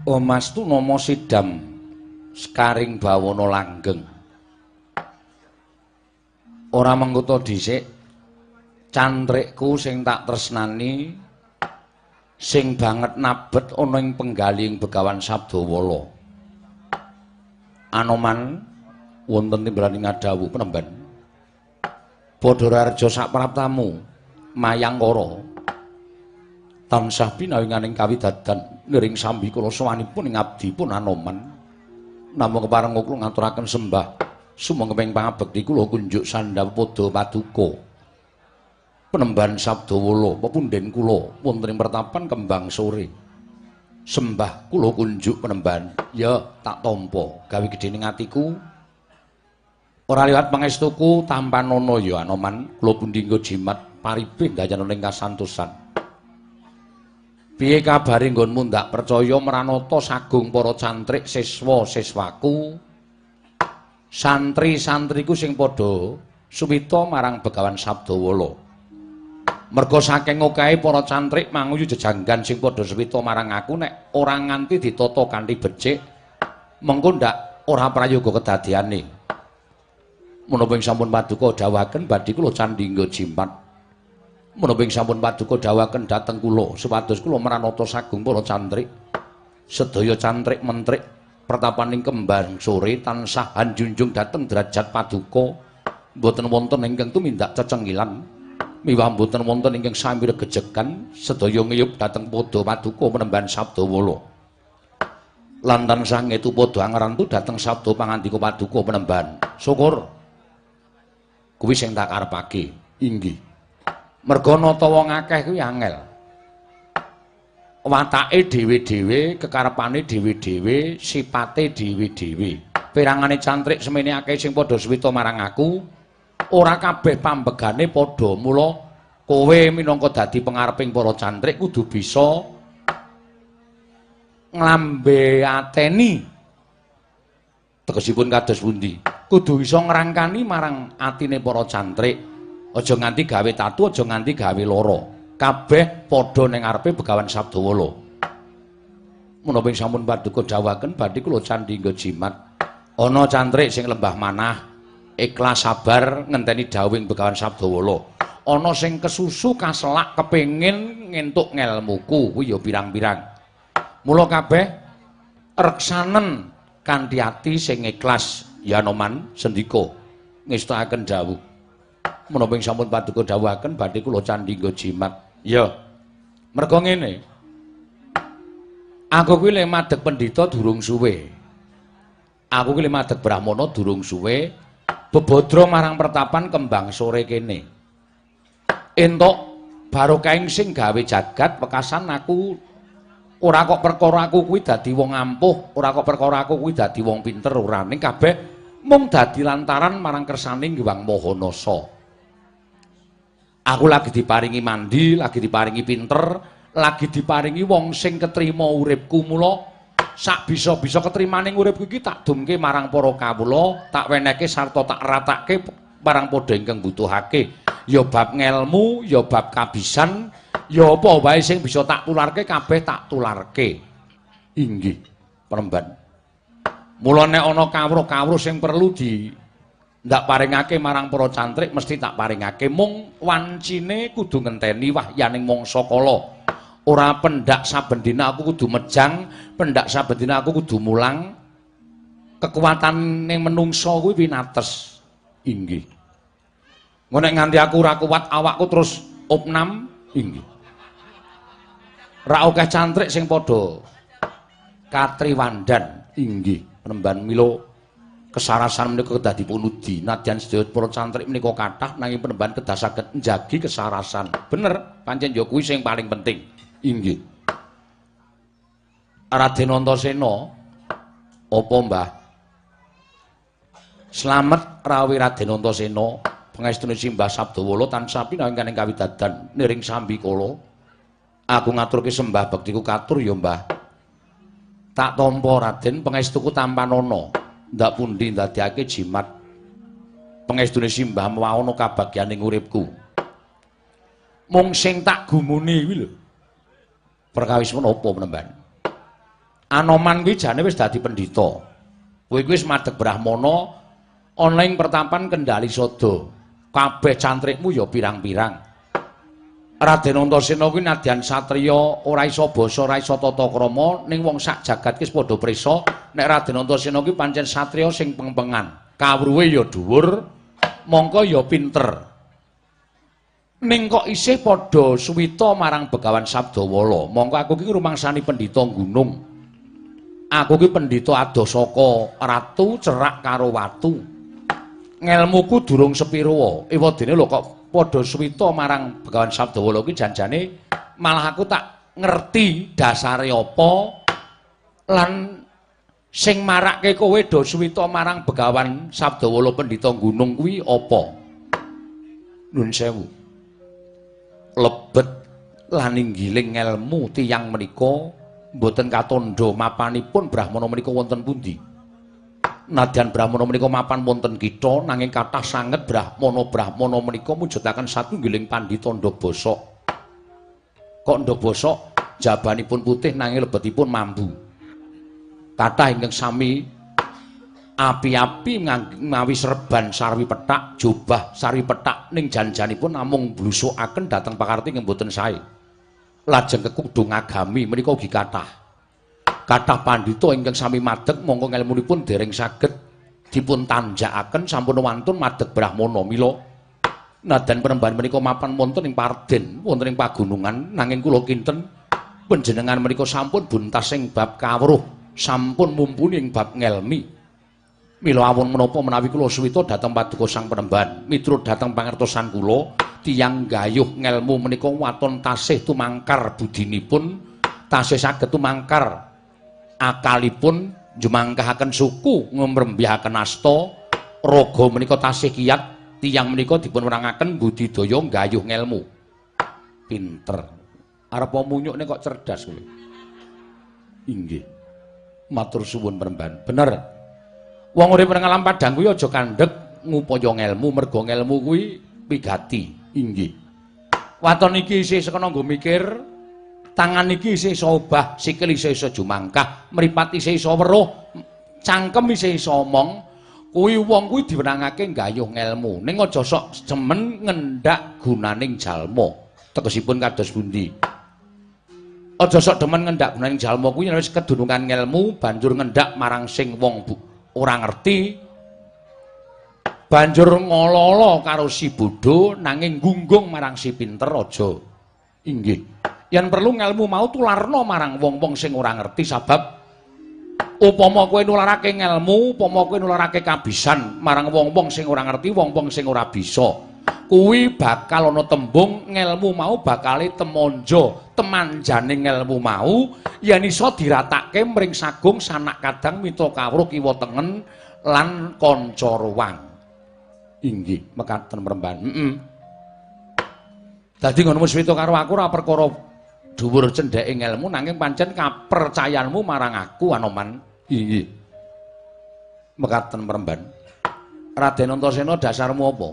Omastu nama Sidam Sekaring Bawana Langgeng. Ora mengkuto dhisik cantrikku sing tak tresnani sing banget nabet ana ing penggalihing Begawan Sabdawala. Anoman wonten timbalan ngadhawuh penemban. Badhararja sapraptamu Mayangkara tansah pinawinganing kawidadan niring sambi kula sowanipun ing abdipun Anoman. Namung kepareng kula ngaturaken sembah sumangga ing pangabekti kula kunjuk sandhap padha paduka. Penemban Sabdawala pepunden kula wonten ing pertapan Kembang Sore. Sembah kula kunjuk penemban. Ya tak tampa gawe gedhe ning atiku. Ora liwat pangestuku tampanana ya Anoman, kula pundi nggo jimat paribih ndayana ing kasantosan. Piye kabare nggonmu ndak percaya mranata sagung para cantrik siswa-siswaku, santri-santriku sing padha suwita marang Begawan Sabdawala. Merga saking okahe para cantrik manguyu jejanggan sing padha suwita marang aku nek ora nganti ditata kanthi becik, mengko ndak ora prayoga kedadeane. Menapa ing sampun paduka dawuhaken badhe kula candhi nggo jimat. Menapa ing sampun paduka dawuhaken dhateng kula supados kula mranata sagung para cantrik. Sedaya cantrik mentrik pertapaning Kembang Sore tansah anjunjung dhateng derajat paduka. Mboten wonten ingkang tumindak cecengilan, miwah mboten wonten ingkang sami regejegan, sedaya ngiyup dhateng padha paduka penemban Sabdawala. Lan tansah ngetu padha angrantu dhateng sabda pangandika paduka penemban. Syukur. Kuwi sing tak karepake. Inggih. Merga nata wong akeh kuwi angel. Watake dhewe-dhewe, kekarepane dhewe-dhewe, sipate dhewe-dhewe. Pirangane cantrik semene akeh sing padha suwita marang aku, ora kabeh pambegane padha. Mula kowe minangka dadi pengareping para cantrik kudu bisa nglambe ateni. Tegesipun kados pundi? Kudu bisa ngrangkani marang atine para cantrik. Aja nganti gawe tatu, aja nganti gawe lara. Kabeh padha ning ngarepe Begawan Sabdawala. Menapa ing sampun paduka dawuhaken badhe kula candhi nggo jimat. Ana cantrik sing lembah manah, ikhlas sabar ngenteni dawuhing Begawan Sabdawala. Ana sing kesusu kaselak kepengin ngentuk ngelmuku, kuwi ya pirang-pirang. Mula kabeh reksanen kanthi ati sing ikhlas. Ya Anoman sendika ngestakaken dawuh. Menapa ing sampun paduka dawuhaken badhe kula candhi nggo jimat. Ya. Merga ngene. Aku kuwi le madheg pendhita durung suwe. Aku kuwi le madheg brahmana durung suwe, bebadra marang pertapan Kembang Sore kene. Entuk barokahing sing gawe jagat wekasan aku ora kok perkara aku kuwi dadi wong ampuh, ora kok perkara aku kuwi dadi wong pinter, ora, ning kabeh mung dadi lantaran marang kersane Hyang Maha Nasa. Aku lagi diparingi mandi, lagi diparingi pinter, lagi diparingi wong sing ketrima uripku. Mula sak bisa-bisa ketrimane uripku iki tak dumke marang para kawula, tak wenehke sarta tak ratake marang padha ingkang butuhake. Ya bab ngelmu, ya bab kabisan, ya apa wae sing bisa tak tularke kabeh tak tularke. Inggih, Penemban. Mula nek ana kawruh-kawruh sing perlu di ndak paringake marang para cantrik mesti tak paringake, mung wancine kudu ngenteni wahyaning mangsa kala. Ora pendak saben dina aku kudu mejang, pendak saben dina aku kudu mulang. Kekuatane menungsa kuwi winates. Inggih. Engko nek nganti aku ora kuat awakku terus opnam. Inggih. Ra akeh cantrik sing padha katriwandan. Inggih, Penemban. Mila kesarasan menika kedah dipunudi. Nadyan sedaya para cantrik menika kathah, nanging penemban kedah saged njagi kesarasan. Bener, pancen ya kuwi sing paling penting. Inggih. Raden Antasena, apa Mbah? Slamet rawuh Raden Antasena, pangestune Simbah Sabdawala tansah pinanggih kawidadan niring sambikala. Aku ngaturke sembah bektiku katur ya Mbah. Tak tampa Raden, pangestuku tampanana. Ndak pundi ndadekake jimat pangestune Simbah mawana kabagyaning uripku. Mung sing tak gumuni kuwi lho. Perkawis menapa Penemban? Anoman kuwi jane wis dadi pendhita. Kowe kuwi wis madeg brahmana ana ing pertapan Kendali Sada. Kabeh cantrikmu ya pirang-pirang. Raden Antasena kuwi nadyan satriya ora iso basa, ora iso tata krama, ning wong sak jagat ki wis padha prisa nek Raden Antasena kuwi pancen satriya sing pengpengan. Kawruhe ya dhuwur, mongko ya pinter. Ning kok isih padha suwita marang Begawan Sabdawala. Mongko aku ki rumangsani pendhita gunung. Aku ki pendhita adoh saka ratu cerak karo watu. Ngelmuku durung sepiro. Ewadene lho kok padha suwita marang Begawan Sabdawala ki janjane malah aku tak ngerti dasare apa lan sing marake kowe do suwita marang Begawan Sabdawala pendhita gunung kuwi apa? Nun sewu. Lebet lan inggiling ngelmu tiyang menika mboten katandha mapanipun brahmana menika wonten pundi. Nadyan brahmana menika mapan wonten kitha nanging kathah sanget brahmana-brahmana menika mujudaken satunggiling pandhita ndha bosok. Kok ndha bosok jabanipun putih nanging lebetipun mambu. Kathah ingkang sami api-api mawi serban sarwi pethak, jubah sarwi pethak ning jan-janipun namung blusukaken dhateng pakarti ingkang boten sae. Lajeng kekudung agami menika ugi kathah. Kathah pandhita ingkang sami madeg mongko ngelmunipun dereng saged dipun tanjakaken sampun wantun madeg brahmana. Mila nadyan penemban menika mapan wonten ing parden, wonten ing pagunungan, nanging kula kinten panjenengan menika sampun buntas ing bab kawruh, sampun mumpuni ing bab ngelmi. Mila awun menapa menawi kula suwita dhateng paduka sang penemban, miturut dhateng pangertosan kula, tiyang gayuh ngelmu menika waton tasih tumangkar budinipun, tasih saged tumangkar akalipun, njumangkahaken suku, ngrembyahaken asta, raga menika tasih kiyat, tiyang menika dipun werangaken budidaya gayuh ngelmu. Pinter. Arep munyukne kok cerdas kowe. Inggih. Matur suwun penemban. Bener. Wong urip nang alam padhang kuwi aja kandhek ngupaya ngelmu, merga ngelmu kuwi wigati. Inggih. Waton iki isih sekena nggo mikir, tangan iki isih iso obah, sikil isih iso jumangkah, mripat isih iso weruh, cangkem isih iso omong. Kuwi wong kuwi diwenangake nggayuh ngelmu. Ning aja sok jemen ngendak gunaning jalma. Tegesipun kados pundi? Aja sok demen ngendak gunaning jalma kuwi yen wis kedunungan ngelmu banjur ngendak marang sing wong ora ngerti, banjur ngolo-olo karo si bodho nanging gunggung marang si pinter aja. Inggih. Yen perlu ngelmu mau tularno marang wong-wong sing ora ngerti, sabab upama kowe nularake ngelmu, upama kowe nularake kabisan marang wong-wong sing ora ngerti, wong-wong sing ora bisa, kuwi bakal ana tembung ngelmu mau bakale temonjo, temanjane ngelmu mau yen iso diratake mring sagung sanak kadang mitra kawruh kiwa tengen lan kanca ruwang. Inggih, mekaten Mremban. Heeh. Dadi ngono wis karo aku ora perkara dhuwur cendheke ngelmu nanging pancen kapercayanmu marang aku Anoman. Inggih. Mekaten Mremban. Raden Antasena dasarmu apa?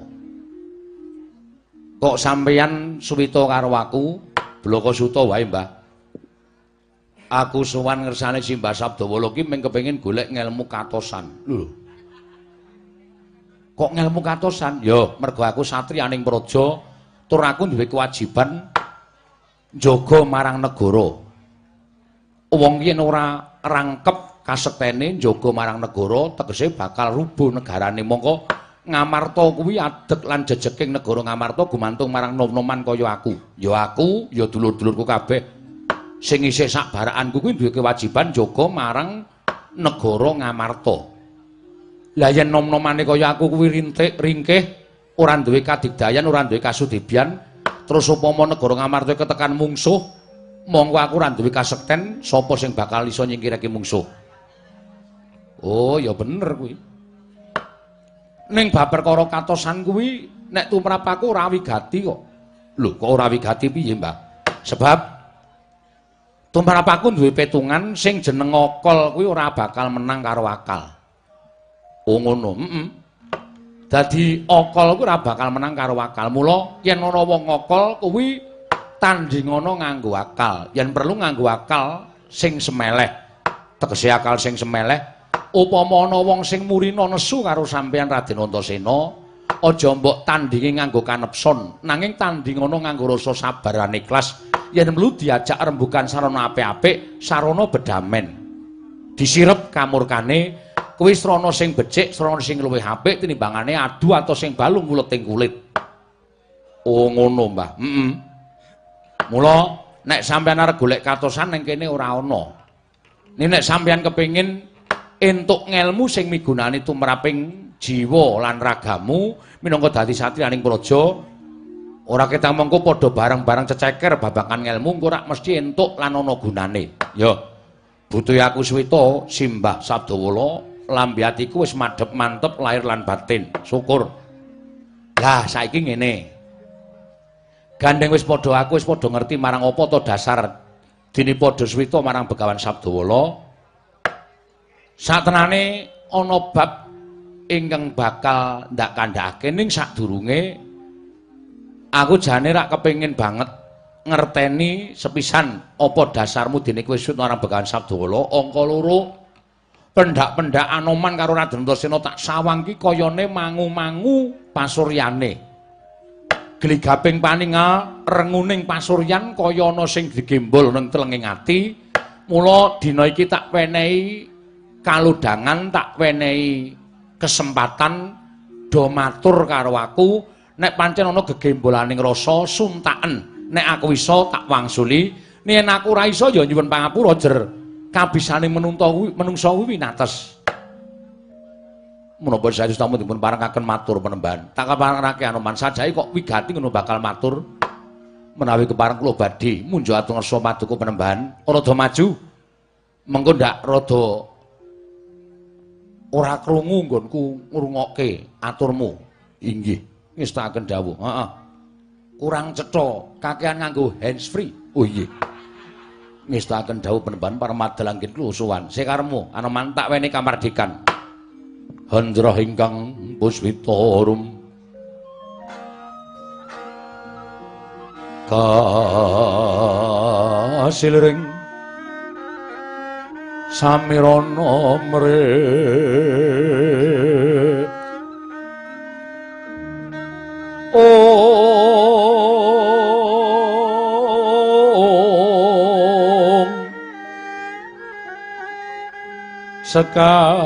Kok sampeyan suwita karo aku? Bloko suta wae, Mbah. Aku sowan ngersane Simbah Sabdawala ki mung kepengin golek ngelmu katosan. Lho. Kok ngelmu katosan? Ya, mergo aku satriyaning praja, tur aku duwe kewajiban njaga marang negara. Wong yen ora rangkep kasektene njaga marang negara, tegese bakal rubuh negarane. Mongko Ngamarta kuwi adeg lan jejeking negara Ngamarta gumantung marang nom-noman kaya aku. Ya aku, ya dulur-dulurku kabeh sing isih sak barakanku kuwi duwe kewajiban njaga marang negara Ngamarta. Lah yen nom-nomane kaya aku kuwi rintik, ringkih, ora duwe kadigdayan, ora duwe kasudibyan, terus upama negara Ngamarta ketekan mungsuh, mongko aku ora duwe kasekten sapa sing bakal iso nyingkirake mungsuh. Oh, ya bener kuwi. Ning bab perkara katosan kuwi nek tumrap aku ora wigati kok. Lho, kok ora wigati piye, Mbah? Sebab tumrap aku duwe petungan sing jeneng akal kuwi ora bakal menang karo akal. Oh ngono, heeh. Dadi akal kuwi ora bakal menang karo akal. Mula yen ana wong akal kuwi tandingana nganggo akal. Yen perlu nganggo akal sing semeleh. Tegese akal sing semeleh. Upama ana wong sing murina nesu karo sampeyan Raden Antasena, aja mbok tandingi nganggo kanepson, nanging tandingono nganggo rasa sabar lan ikhlas. Yen mlu diajak rembugan sarana apik-apik, sarana bedamen. Disirep kamurkane, kuwi srana sing becik, srana sing luwih apik tinimbangane adu atau sing balung nguleting kulit. Oh ngono, Mbah. Heeh. Mula nek sampeyan arep golek katosan ning kene ora ana. Nek sampeyan kepengin entuk ngelmu sing migunani tumraping jiwa lan ragamu minangka dadi satriyaning praja, ora ketang mengko padha bareng-bareng ceceker babagan ngelmu engko rak mesti entuk lan ana gunane. Ya, butuhe aku suwita simbah Sabdawala, lambe atiku wis madhep mantep lahir lan batin. Syukur. Lah saiki ngene. Gandeng wis padha aku wis padha ngerti marang apa to dasar dene padha suwita marang Begawan Sabdawala. Satenane ana bab ingkang bakal ndak kandhakake ning sadurunge aku jane rak kepengin banget ngerteni sepisan apa dasarmu dene kowe suwit marang Begawan Sabdawala. Angka loro, pendak-pendak Anoman karo Raden Antasena tak sawang ki kayane mangu-mangu pasuryane. Gligaping paningal renguning pasuryan kaya ana sing digembol ning telenging ati. Mula dina iki tak wenehi kalodhangan, tak wenehi kesempatan do matur karo aku. Nek pancen ana gegembolaning rasa suntaken, nek aku iso tak wangsuli, yen aku ora iso ya nyuwun pangapura jer kabisane menungsa kuwi winates. Menapa saestu tamu dipun parengaken matur penembahan. Tak kaparengake Anoman sajae kok wigati ngono bakal matur. Menawi kepareng kula badhe munjuk atur ngersa paduka penembahan, rada maju. Mengko ndak rada ora krungu nggonku ngrungokke aturmu. Inggih, ngestakaken dawuh. Heeh. Kurang cetha, kakean nganggo handsfree. Oh iya. Ngestakaken dawuh penembahan parmadal anggin kula sowan. Sekaremu Anoman tak wenehi kamardikan. Hendra ingkang puswita rum kasiliring samirana mre om sekar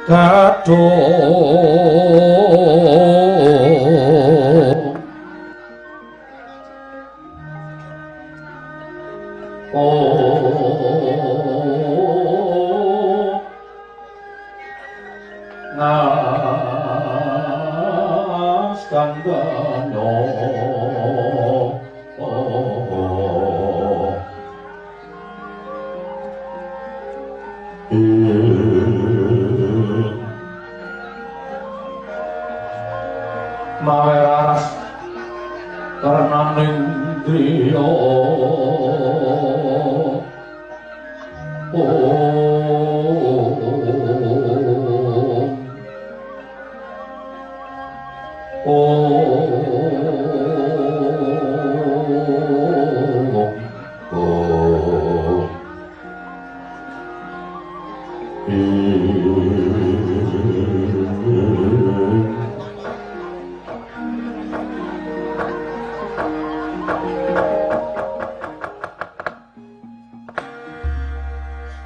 kadung nastandano maweras karnaning driya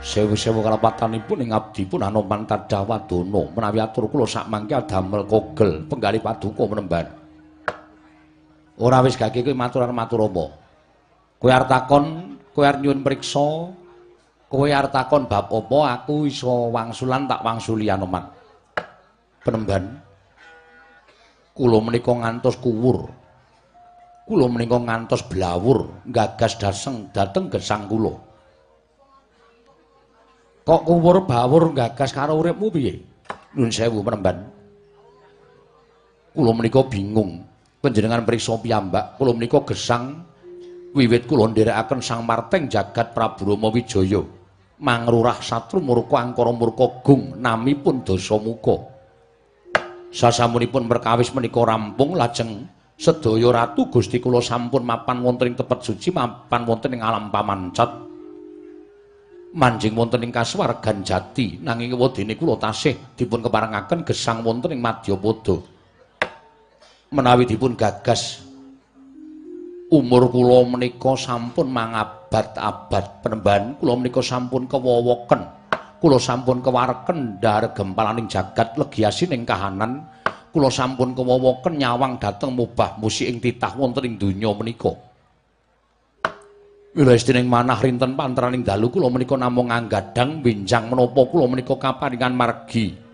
Sewu-sewu kalepatanipun ing abdipun Anoman Tadawadana menawi atur kula sakmangke adamel kogel penggalih paduka menemban. Ora wis gage kowe maturan matur apa? Kowe arep takon, kowe arep nyuwun priksa, kowe arep takon bab apa aku iso wangsulan tak wangsuli Anoman. Penemban kula menika ngantos kuwur. Kula menika ngantos blawur gagas daseng dhateng gesang kula. Kok kuwur bawur gagas karo uripmu piye? Nuwun sewu penemban. Kula menika bingung. Panjenengan priksa piyambak, kula menika gesang wiwit kula nderekaken Sang Marteng Jagat Prabu Rama Wijaya. Mangrurah satru murka angkara murka gung namipun Dasamuka. Sasampunipun perkawis menika rampung lajeng Sedaya ratu Gusti kula sampun mapan wonten ing tepet suci, mapan wonten ing alam pamancat. Manjing wonten ing kasuwargan jati, nanging wedene kula tasih dipun keparengaken gesang wonten ing Madyapada. Menawi dipun gagas umur kula menika sampun mangabad-abad penemban, kula menika sampun kewowoken, kula sampun kewareken ndhar gempalaning jagat legi asining kahanan, kula sampun kewowoken nyawang dhateng mubah musi ing titah wonten ing donya menika. Wilastining manah rinten panteraning dalu kula menika namung anggadang benjang menapa kula menika kaparingan margi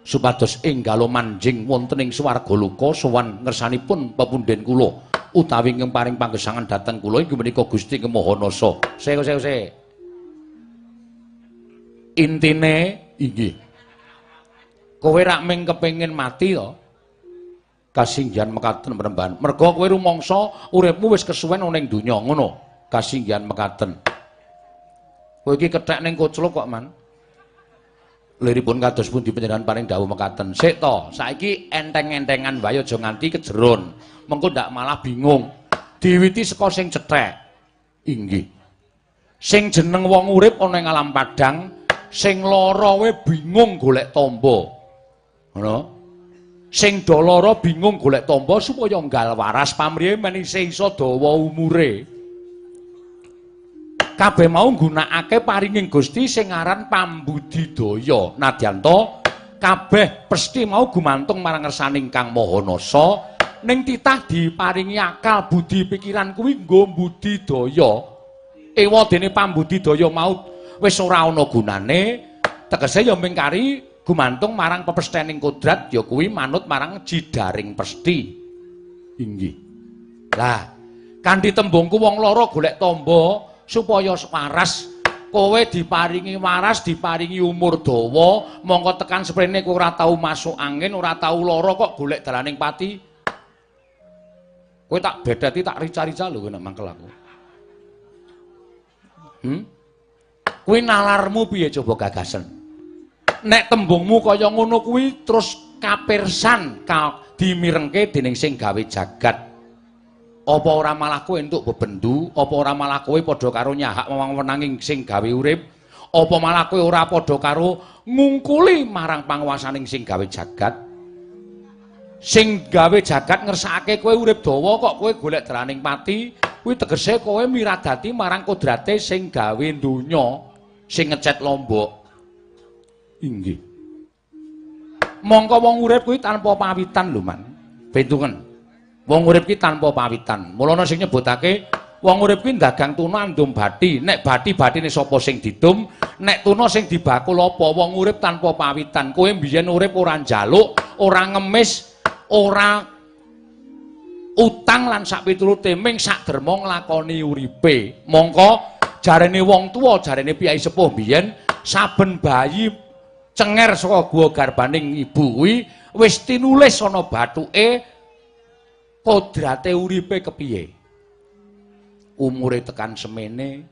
supados enggalo manjing wonten ing swarga loka sowan ngersanipun pepundhen kula utawi ingkang paring panggesangan dhateng kula inggih menika Gusti Maha Nasa. Se. Intine inggih kowe rak ming kepengin mati to? Kasinggihan mekaten penemban. Merga kowe rumangsa uripmu wis kesuwen ana ning donya ngono. Kasinggihan mekaten. Kowe iki kethek ning koclok kok, Man. Liripun kados pundi panjenengan paring dawuh mekaten. Sik to, saiki enteng-entengan wae aja nganti kejeron. Mengko ndak malah bingung. Diwiti saka sing cethek. Inggih. Sing jeneng wong urip ana ing alam padhang, sing lara wae bingung golek tamba. Ngono. Sing do lara bingung golek tamba supaya enggal waras pamrihe men isih iso dawa umure. Kabeh mau nggunakake paringing Gusti sing aran pambudidaya. Nadyan to kabeh pesthi mau gumantung marang ngersaning Kang Maha Nasa, ning titah diparingi akal budi pikiran kuwi nggo budidaya. Ewa dene pambudidaya mau wis ora ana gunane, tegese ya ming kari gumantung marang pepesthening kodrat ya kuwi manut marang jidaring pesthi. Inggih. Lah, kanthi tembungku wong lara golek tamba supaya waras, kowe diparingi waras, diparingi umur dawa, mongko tekan seprene kowe ora tau masuk angin, ora tau lara kok golek dalaning pati. Kowe tak bedheti tak rica-rica lho kowe nek mangkel aku. Kuwi nalarmu piye coba gagasen? Nek tembungmu kaya ngono kuwi terus kapirsan dimirengke dening sing gawe jagat. Apa ora malah kowe entuk bebendu? Apa ora malah kowe padha karo nyahak wewenanging sing gawe urip? Apa malah kowe ora padha karo ngungkuli marang panguwasaning sing gawe jagat? Sing gawe jagat ngersakake kowe urip dawa kok kowe golek dalaning pati, kuwi tegese kowe miradati marang kodrate sing gawe donya, sing ngecet lombok. Inggih. Mongko wong urip kuwi tanpa pawitan lho, Man. Bentungen. Wong urip ki tanpa pawitan. Mulana sing nyebutake wong urip kuwi dagang tuna andum bathi. Nek bathi-bathine sapa sing didum, nek tuna sing dibakul apa? Wong urip tanpa pawitan. Kowe mbiyen urip ora njaluk, ora ngemis, ora utang lan sak piturute, ming sak derma nglakoni uripe. Mongko jarene wong tuwa, jarene piyai sepuh mbiyen, saben bayi cenger saka guwa garbaning ibu kuwi wis tinulis ana bathuke kodrate uripe kepiye. Umure tekan semene,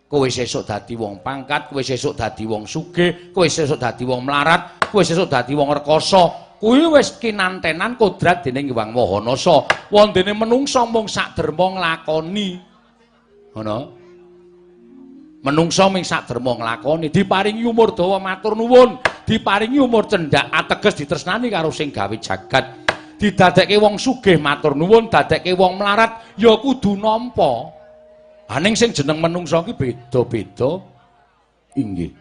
kowe sesuk dadi wong pangkat, kowe sesuk dadi wong sugih, kowe sesuk dadi wong melarat, kowe sesuk dadi wong rekoso. Kuwi wis kinantenan kodrat dening Hyang Maha Nasa. Wondene menungsa mung sak derma nglakoni. Ngono. Menungsa mung sak derma nglakoni, diparingi umur dawa matur nuwun, diparingi umur cendhak ateges ditresnani karo sing gawe jagat. Didadekke wong sugih matur nuwun, dadekke wong melarat ya kudu nampa. Aning sing jeneng menungsa ki beda-beda. Inggih.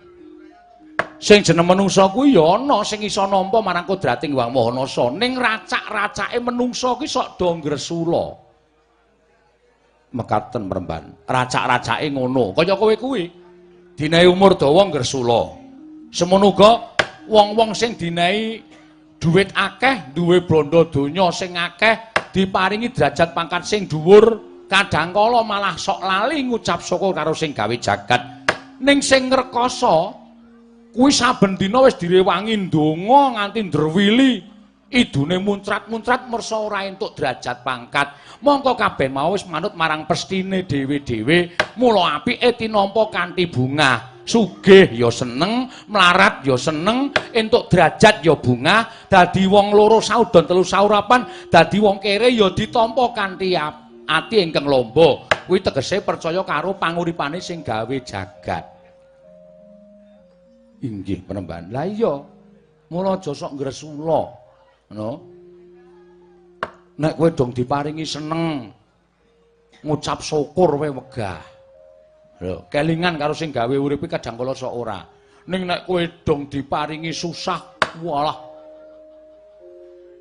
Sing jeneng menungsa kuwi ya ana sing iso nampa marang kodrating Hyang Maha Nasa, ning racak-racake menungsa ki sok do ngresula. Mekaten premban. Racak-racake ngono. Kaya kowe kuwi dinehi umur dawa ngresula. Semono uga wong-wong sing dinehi duit akeh, duwe bondo donya sing akeh, diparingi derajat pangkat sing dhuwur, kadangkala malah sok lali ngucap syukur karo sing gawe jagat. Ning sing ngrekoso kuwi saben dina wis direwangi ndonga nganti ndrewili, idune muncrat-muncrat mersa ora entuk derajat pangkat. Mongko kabeh mau wis manut marang pestine dhewe-dhewe, mula apike tinampa kanthi bungah. bungah. Sugih ya seneng, mlarat ya seneng, entuk derajat ya bungah, dadi wong loro saudon telu saurapan, dadi wong kere ya ditampa kanthi ati ingkang lomba. Kuwi tegese percaya karo panguripane sing gawe jagat. Inggih Panembahan. Lah iya, mula aja sok ngresula. Ngono. Nek kowe dong diparingi seneng, ngucap syukur kowe wegah. Lho, kelingan karo sing gawe urip iki kadang kala sok ora. Ning nek kowe dong diparingi susah, walah.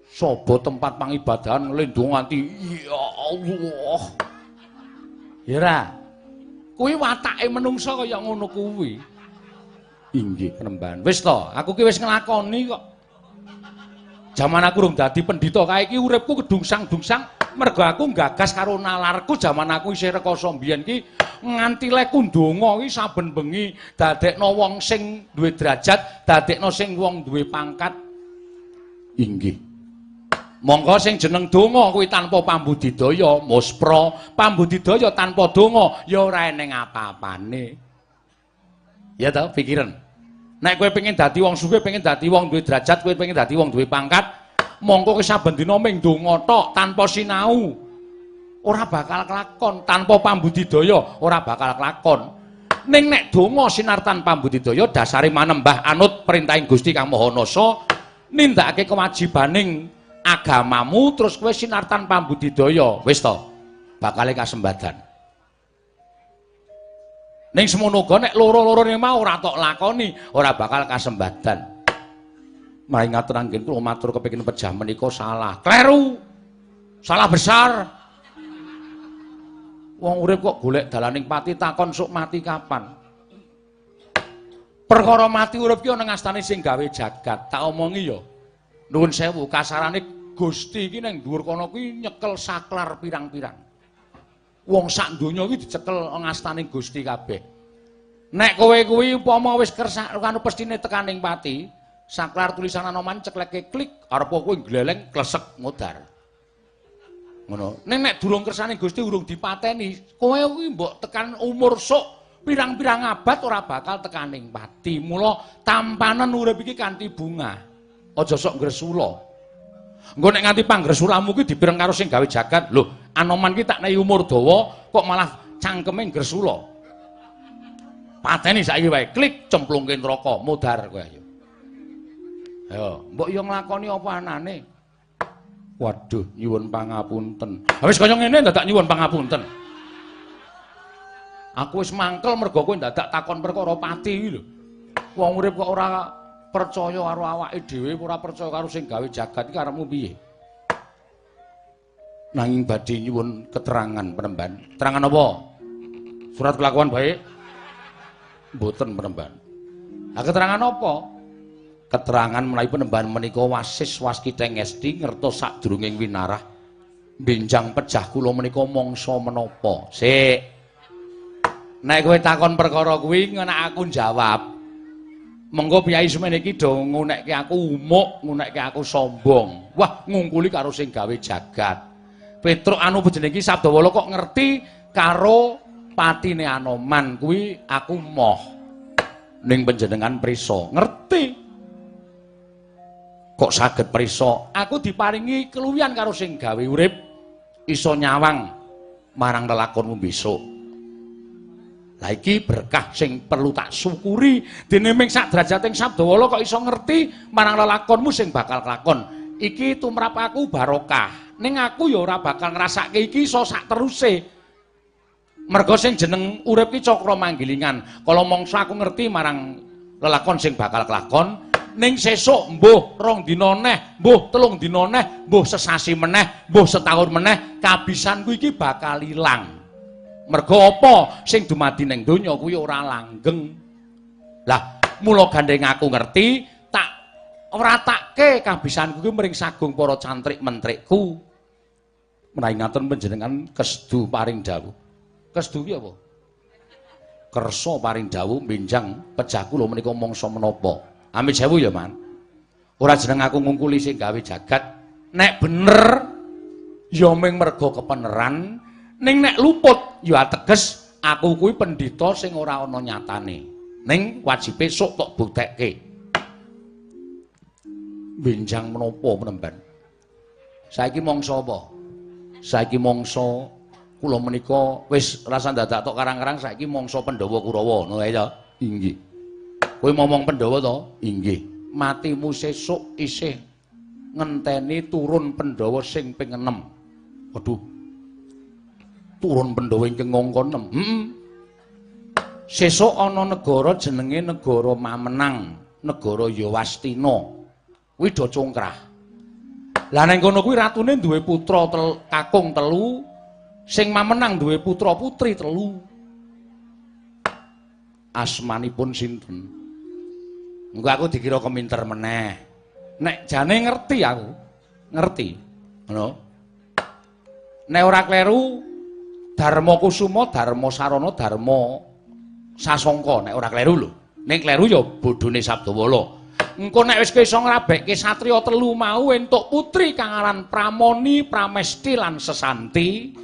Sobo tempat pangibadahan nglendung nganti ya Allah. Ya ora. Kuwi watake menungsa kaya ngono kuwi. Inggih Panembahan. Wis to, aku ki wis nglakoni kok. Jaman aku urung dadi pendhita kae iki uripku kedungsang-dungsang mergo aku nggagas karo nalarku jaman aku isih rekoso mbiyen ki nganti leku ndonga ki saben bengi dadekno wong sing duwe derajat, dadekno sing wong duwe pangkat. Inggih. Monggo sing jeneng donga kuwi tanpa pambudidaya muspra, pambudidaya tanpa donga ya ora eneng apa-apane. Ya ta pikiran. Nek kowe pengen dadi wong sugih, pengen dadi wong duwe derajat, kowe pengen dadi wong duwe pangkat, mongko kowe saben dina mung ndonga tok tanpa sinau. Ora bakal kelakon, tanpa pambudidaya ora bakal kelakon. Ning nek donga sinartan pambudidaya dasare manembah anut perintahing Gusti Kang Maha Nasa, nindakake kewajibaning agamamu terus kowe sinartan pambudidaya, wis to, bakale kasembadan. Ning semono uga nek loro-lorone mau ora tok lakoni, ora bakal kasembadan. Maring ngatur anggen kula matur kepengin pejah menika salah. Kleru. Salah besar. Wong urip kok golek dalaning pati takon sok mati kapan. Perkara mati urip ki ana ngastane sing gawe jagat. Tak omongi ya. Nuwun sewu kasarane Gusti iki ning dhuwur kono kuwi nyekel saklar pirang-pirang. Wong sak donya iki dicekel ngastane Gusti kabeh. Nek kowe kuwi upama wis kersa anu pestine tekaning pati, saklar tulisan Anoman cekleke klik, arep kowe gleleng klesek modar. Ngono. Ning nek durung kersane Gusti urung dipateni, kowe kuwi mbok tekan umur sok pirang-pirang abad ora bakal tekaning pati. Mula tampanen urip iki kanthi bunga. Aja sok ngresula. Engko nek nganti panggresulamu kuwi dipireng karo sing gawe jagat. Lho, Anoman ki tak nehi umur dawa kok malah cangkeme ngresula. Pateni saiki wae, klik cemplungke neraka, modar kowe ayo. Ayo, mbok yo nglakoni apa anane? Waduh, nyuwun pangapunten. Ha wis kaya ngene dadak nyuwun pangapunten. Aku wis mangkel mergo kowe dadak takon perkara pati iki lho. Wong urip kok ora percaya karo awake dhewe, ora percaya karo sing gawe jagat iki karepmu piye? Nanging badhe nyuwun keterangan Panembahan. Keterangan apa? Surat kelakuan baik? Mboten Panembahan. Ha keterangan apa? Keterangan menawi Panembahan menika wasis waskita ngesti ngertos sadurunging winarah benjang pejah kula menika mangsa menapa. Sik. Nek kowe takon perkara kuwi nek aku jawab. Mengko piyai semene iki do ngunekke aku umuk, ngunekke aku sombong. Wah, ngungkuli karo sing gawe jagat. Petruk anu jenenge iki Sabdawala kok ngerti karo patine Anoman kuwi aku moh. Ning panjenengan prisa ngerti. Kok saged prisa? Aku diparingi keluwihan karo sing gawe urip iso nyawang marang lelakonmu besok. Lah iki berkah sing perlu tak syukuri dene ming sak derajating Sabdawala kok iso ngerti marang lelakonmu sing bakal kelakon. Iki tumrap aku barokah. Ning aku ya ora bakal ngrasake iki iso sak teruse. Mergo sing jeneng urip ki cakra manggilingan. Kala mangsa aku ngerti marang lelakon sing bakal kelakon, ning sesuk mbuh rong dina neh, mbuh telung dina neh, mbuh sesasi meneh, mbuh setahun meneh, kabisanku iki bakal ilang. Mergo apa sing dumadi ning donya kuwi ora langgeng. Lah, mula gandeng aku ngerti, tak wratake kabisanku kuwi mring sagung para cantrik mentrikku. Menawi ngaten panjenengan kesdu paring dawuh. Kesdu ki apa? Kersa paring dawuh benjang pejah kula menika mangsa menapa. Amit sewu ya, Man. Ora jeneng aku ngungkuli sing gawe jagat. Nek bener ya ming mergo kepeneran. Ning nek luput ya ateges aku kuwi pendhita sing ora ana nyatane. Ning wajibe sok tok buktekke. Benjang menapa penemban? Saiki mangsa apa? Saiki mangsa kula menika wis rasa dadak tok karang-karang saiki mangsa Pandhawa Kurawa, ngono kae ta? Inggih. Kowe momong Pandhawa to? Inggih. Matimu sesuk isih ngenteni turun Pandhawa sing ping 6. Waduh. Turun Pandhawa ingkang angka 6. Heeh. Sesuk ana negara jenenge negara Mamenang, negara Yawastina. Kuwi do congkrah. Lah nang kono kuwi ratune duwe putra kakung 3, sing Mamenang duwe putra putri 3. Asmanipun sinten? Engko aku dikira keminter meneh. Nek jane ngerti aku. Ngerti. Ngono. Nek ora kleru Darma Kusuma, Darma Sarana, Darma Sasangka nek ora kleru lho. Nek kleru ya bodhone Sabdawala. Engko nek wis iso ngrabekke satriya 3 mau entuk putri kang aran Pramoni, Pramesti lan Sesanti,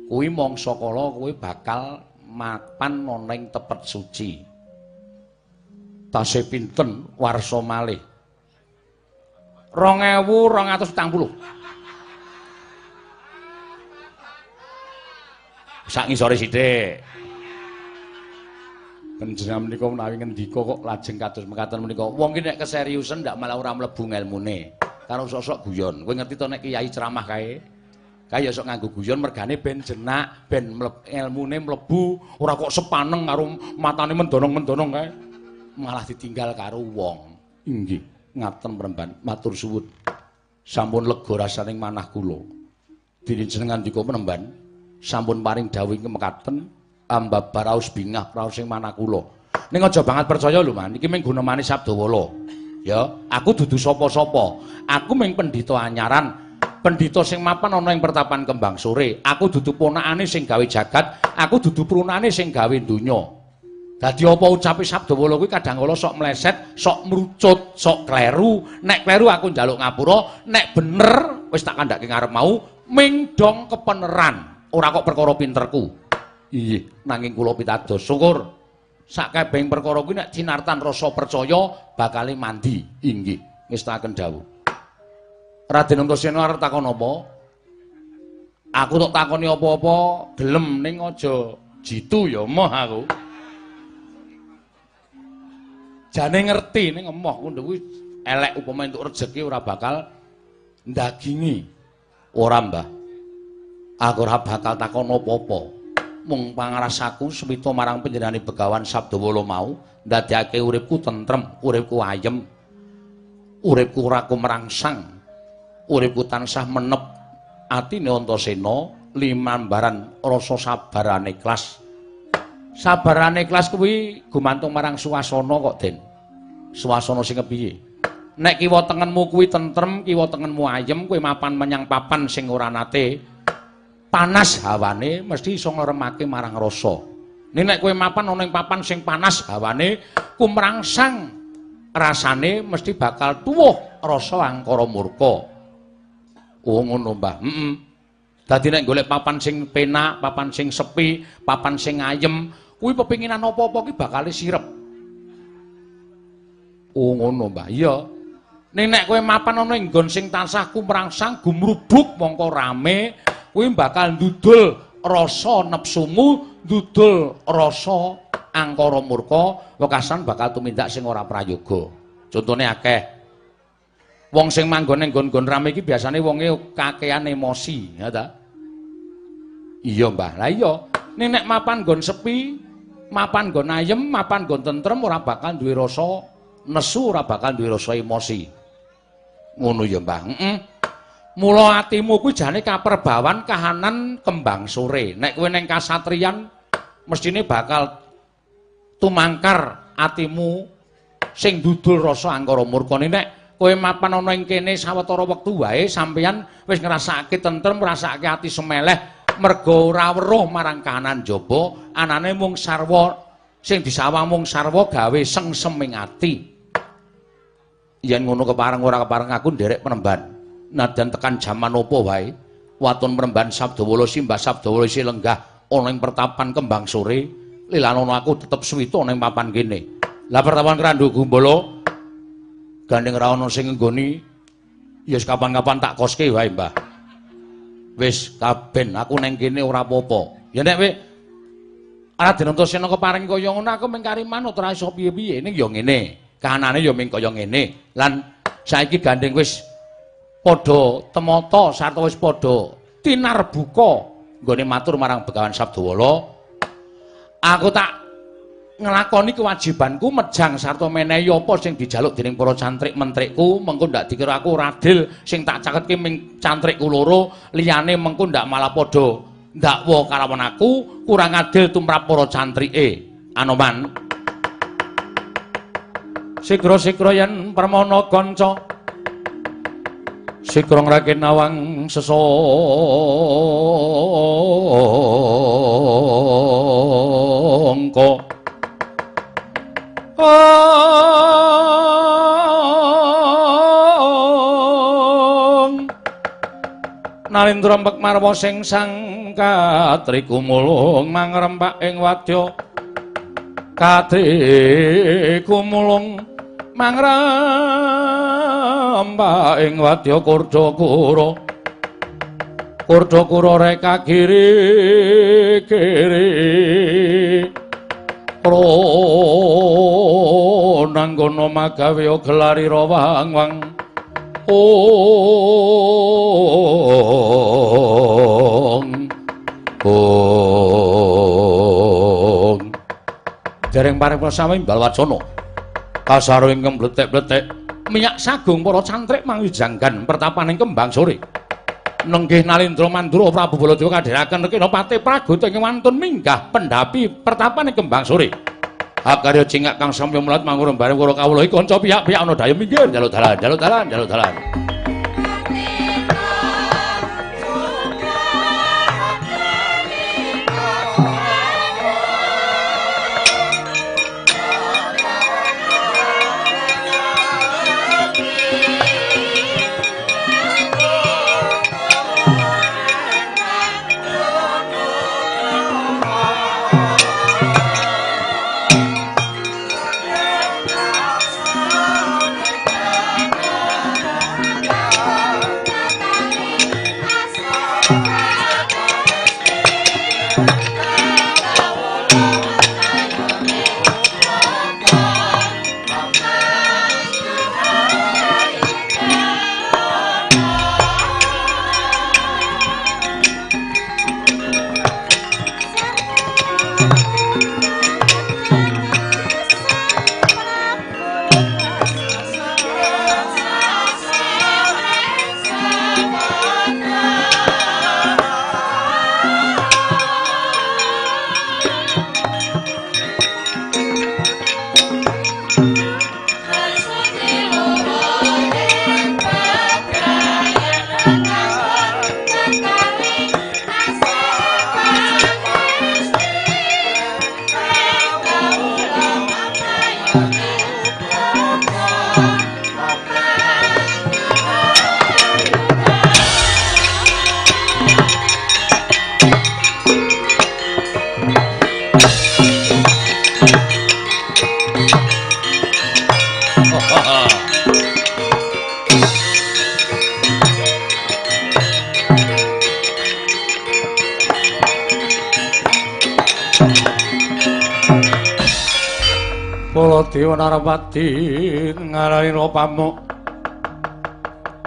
kuwi mangsa kala kuwi bakal mapan ana ing tepet suci. Tasih pinten warsa malih? 2240. Sak ngisore sithik. Panjenengan menika menawi ngendika kok lajeng kados mekaten menika. Wong ki nek keseriusen ndak malah ora mlebu ngelmune. Karo sok-sok guyon. Kowe ngerti to nek kiai ceramah kae? Kae ya sok nganggo guyon mergane ben jenak, ben ngelmune mlebu, ora kok sepaneng karo matane mendonong-mendonong kae. Malah ditinggal karo wong. Inggih, ngaten Premban, matur suwun. Sampun lega rasaning manah kula. Dene jenengan ndika Premban, sampun paring dawuh mekaten. Ambabar raos bingah raos sing manah kula. Ning aja banget percaya lho, Man. Iki mung gunemane Sabdawala. Ya, aku dudu sapa-sapa. Aku mung pendhita anyaran, pendhita sing mapan ana ing pertapan Kembang Sore. Aku dudu ponakane sing gawe jagat, aku dudu prunane sing gawe donya. Dadi apa ucape Sabdawala kuwi kadang kala sok meleset, sok mrucut, sok kleru. Nek kleru aku njaluk ngapura, nek bener wis tak kandhake ngarep mau ming dong kepeneran. Ora kok perkara pinterku. Iya, nanging kula pitados syukur. Sakabehing perkara kuwi nek cinartan rasa percaya bakale mandi. Inggih, ngestakaken dawuh. Raden Antasena arep takon apa? Aku tok takoni apa-apa gelem ning aja jitu ya emoh aku. Jane ngerti ning emoh kuwi elek upama entuk rejeki ora bakal ndagingi. Ora, Mbah. Aku ora bakal takon apa-apa. Mung pangrasaku swita marang panjenengane Begawan Sabdawala mau ndadekake uripku tentrem, uripku ayem, uripku ora kumrangsang, uripku tansah menep atine Antasena limambaran rasa sabarane ikhlas. Sabarane ikhlas kuwi gumantung marang suasana kok, Den. Suasana sing kepiye? Nek kiwa tengenmu kuwi tentrem, kiwa tengenmu ayem, kowe mapan menyang papan sing ora nate panas hawane mesti iso ngleremake marang rasa. Nek kowe mapan ana ing papan sing panas hawane, kumrangsang rasane mesti bakal tuwuh rasa angkara murka. Oh ngono, Mbah. Heeh. Dadi nek golek papan sing penak, papan sing sepi, papan sing ayem, kuwi pepinginan apa-apa ki bakale sirep. Oh ngono, Mbah. Iya. Ning nek kowe mapan ana ing nggon sing tansah kumrangsang, gumrubuk mongko rame, kuwi bakal ndudul rasa nepsumu, ndudul rasa angkara murka, wekasan bakal tumindak sing ora prayoga. Contone akeh. Wong sing manggon ning nggon-nggon rame iki biasane wonge kakean emosi, ya ta? Iya, Mbah. Lah iya, ning nek mapan nggon sepi, mapan nggon ayem, mapan nggon tentrem ora bakal duwe rasa nesu, ora bakal duwe rasa emosi. Ngono ya, Mbah. Heeh. Mula atimu kuwi jane kaperbawan kahanan Kembang Sore. Nek kowe ning kasatriyan mestine bakal tumangkar atimu sing dudul rasa angkara murka. Nek kowe mapan ana ing kene sawetara wektu wae sampeyan wis ngrasakake tentrem, ngrasakake ati semeleh merga ora weruh marang kahanan jaba, anane mung sarwa sing disawang mung sarwa gawe sengseming ati. Yen ngono kepareng ora kepareng aku nderek penemban. Nadyan tekan jaman apa wae, waton Premban Sabdawala simbah Sabdawala isih lenggah ana ing pertapan Kembang Sore, lilanono aku tetep suwita ning papan kene. Lah pertapan Krandu Gumbala gandeng ra ono sing nggoni ya kapan-kapan tak koske wae, Mbah. Wis kaben aku neng kene ora apa-apa. Ya nek kowe Raden Antasena keparing kaya ngono aku mung kari manut ora iso piye-piye. Ning ya ngene, kahanane ya mung kaya ngene. Lan saiki gandeng wis padha temata sarta wis padha tinarbuka nggone matur marang Begawan Sabdawala. Aku tak nglakoni kewajibanku mejang sarta menehi apa sing dijaluk dening para cantrik mentrikku, mengko ndak dikira aku ora adil sing tak caketke ming cantrikku loro, liyane mengko ndak malah padha ndakwa kalawan aku kurang adil tumrap para cantrike. Anoman sigra-sigra yen permana kanca sigra ngraken nawang sesangka. Nalindra mpek marwa sing sang katri kumulung mangrempak ing wadya katri kumulung mangrempak ing wadya kurda-kura kurda-kura reka kiri kiri nanggono magawe gelari rawang-wang ong ong. Dereng pareng sami imbal wacana kasaro ingkang bletek-bletek minyak sagung para cantrik mangwijanggan pertapaning Kembang Sore. Nenggih Nalindra Mandura Prabu Baladewa kadhiraken rekena pate pragota ing wantun minggah pendhapi pertapaning Kembang Sore. Akarya cingak kang samya mulat mangurung bareng karo kawula iki kanca piyak-piyak ana daya minggir njaluk dalan njaluk dalan njaluk dalan. Baladewa Narapati ngarani pamuk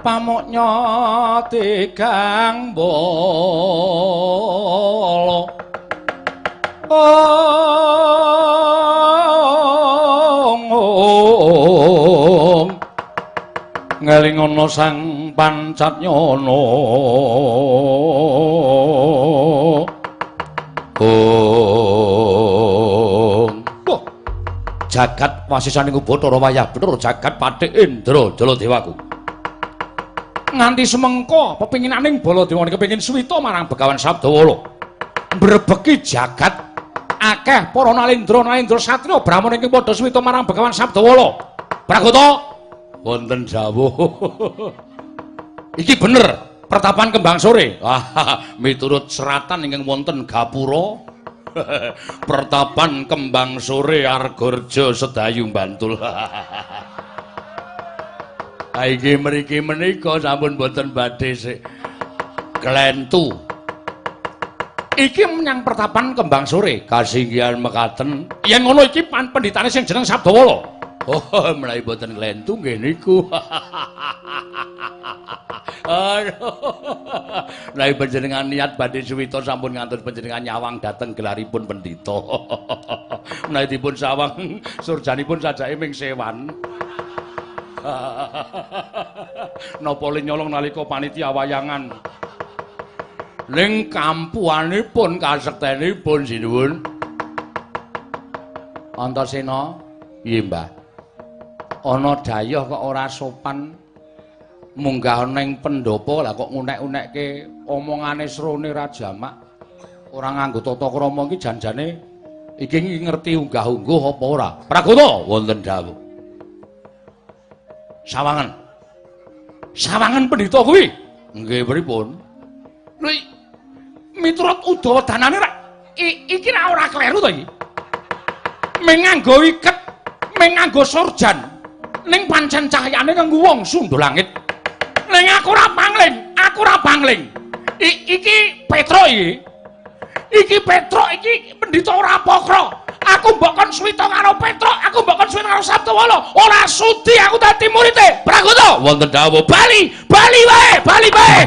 pamuk nyati kang bala ong ngelingono sang pancat nyono jagat wasisaning Bathara wayah bener jagat Pathik Indra Jaladewaku. Nganti semengko pepinginaning Baladewa kepengin suwita marang Begawan Sabdawala. Mbrebeki jagat akeh para nalindra-nalindra satriya brahmana ingkang padha suwita marang Begawan Sabdawala. Pragota wonten dawuh. Iki bener pertapan Kembang Sore. Wah, miturut seratan ingkang wonten gapura. Pertapan Kembang Sore Argorejo Sedayu Bantul. Iki mriki menika sampun boten badhe sik klentu. Iki menyang pertapan Kembang Sore kasinggihan mekaten. Yen ngono iki pendhitane sing jeneng Sabdawala. Oh, menawi boten klentu nggih niku. Aduh. Menawi panjenengan niat badhe suwita sampun ngantos panjenengan nyawang dhateng gelaripun pendhita. Menawi dipun sawang surjanipun sajake ming sewan. Napa le nyolong nalika panitia wayangan. Ning kampuanipun kasektenipun sinuwun. Antasena, piye Mbah? Ana dayuh kok ora sopan munggah ning pendhapa lah kok ngunek-unekke omongane srone Rajamak. Ora nganggo tata krama iki janjane iki ngerti unggah-ungguh apa ora? Pragota wonten dawuh. Sawangan. Sawangan pendhita kuwi. Nggih pripun? Lho miturut Udawa danane ra iki ra ora kleru to iki. Ming nganggo iket, ming nganggo surjan. Ning pancen cahyane kanggo wong sundha langit. Ning aku ora pangling, aku ora pangling. Iki Petruk iki. Iki Petruk iki pendhita ora pokro. Aku mbok kon suwita karo Petruk, aku mbok kon suwita karo Sabdawala. Ora sudi aku dadi murite. Pragota wonten dawuh, bali, bali wae, bali wae.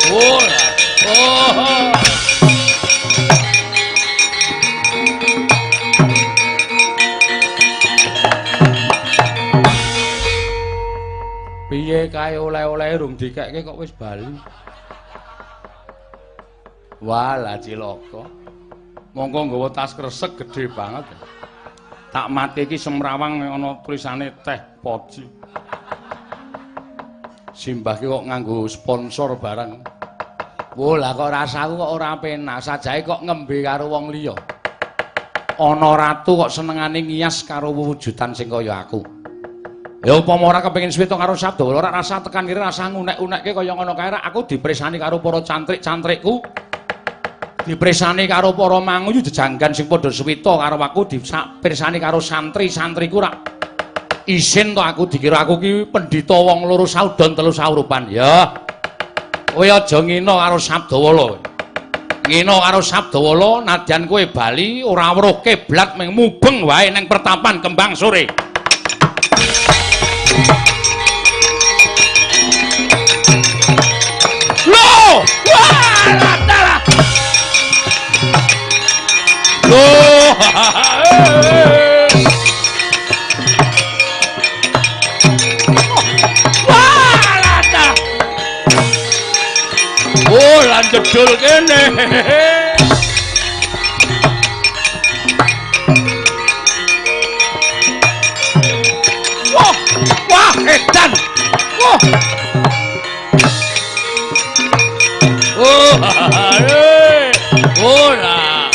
Oh. Oh. Piye kae oleh-oleh rung dikekke kok wis bali. Walah cilaka. Mongko nggawa tas kresek gedhe banget. Tak mati iki semrawang ana tulisane teh poci. Simbah ki kok nganggo sponsor barang. Wo lah kok rasaku kok ora penak, sajae kok ngembe karo wong liya. Ana ratu kok senengane ngiyas karo wujudan sing kaya aku. Ya upama ora kepengin swita karo Sabdawala ora rasa tekan kiri rasa ngunek-unekke kaya ngono kae aku dipresani karo para cantrik-cantrikku. Dipresani karo para manguyu jejanggan sing padha swita karo aku, dipresani karo santri-santriku rak isin to aku dikira aku ki pendhita wong loro saudon telu saurupan. Ya. Kowe aja ngina karo Sabdawala. Ngina karo Sabdawala nadyan kowe bali ora weruh kiblat ming mubeng wae ning pertapan Kembang Sore. Loh! Wah, dalah. Loh! Wah, dalah. Oh, lan jedul kene. Wah, wah, edan. Wah. Oh, ora.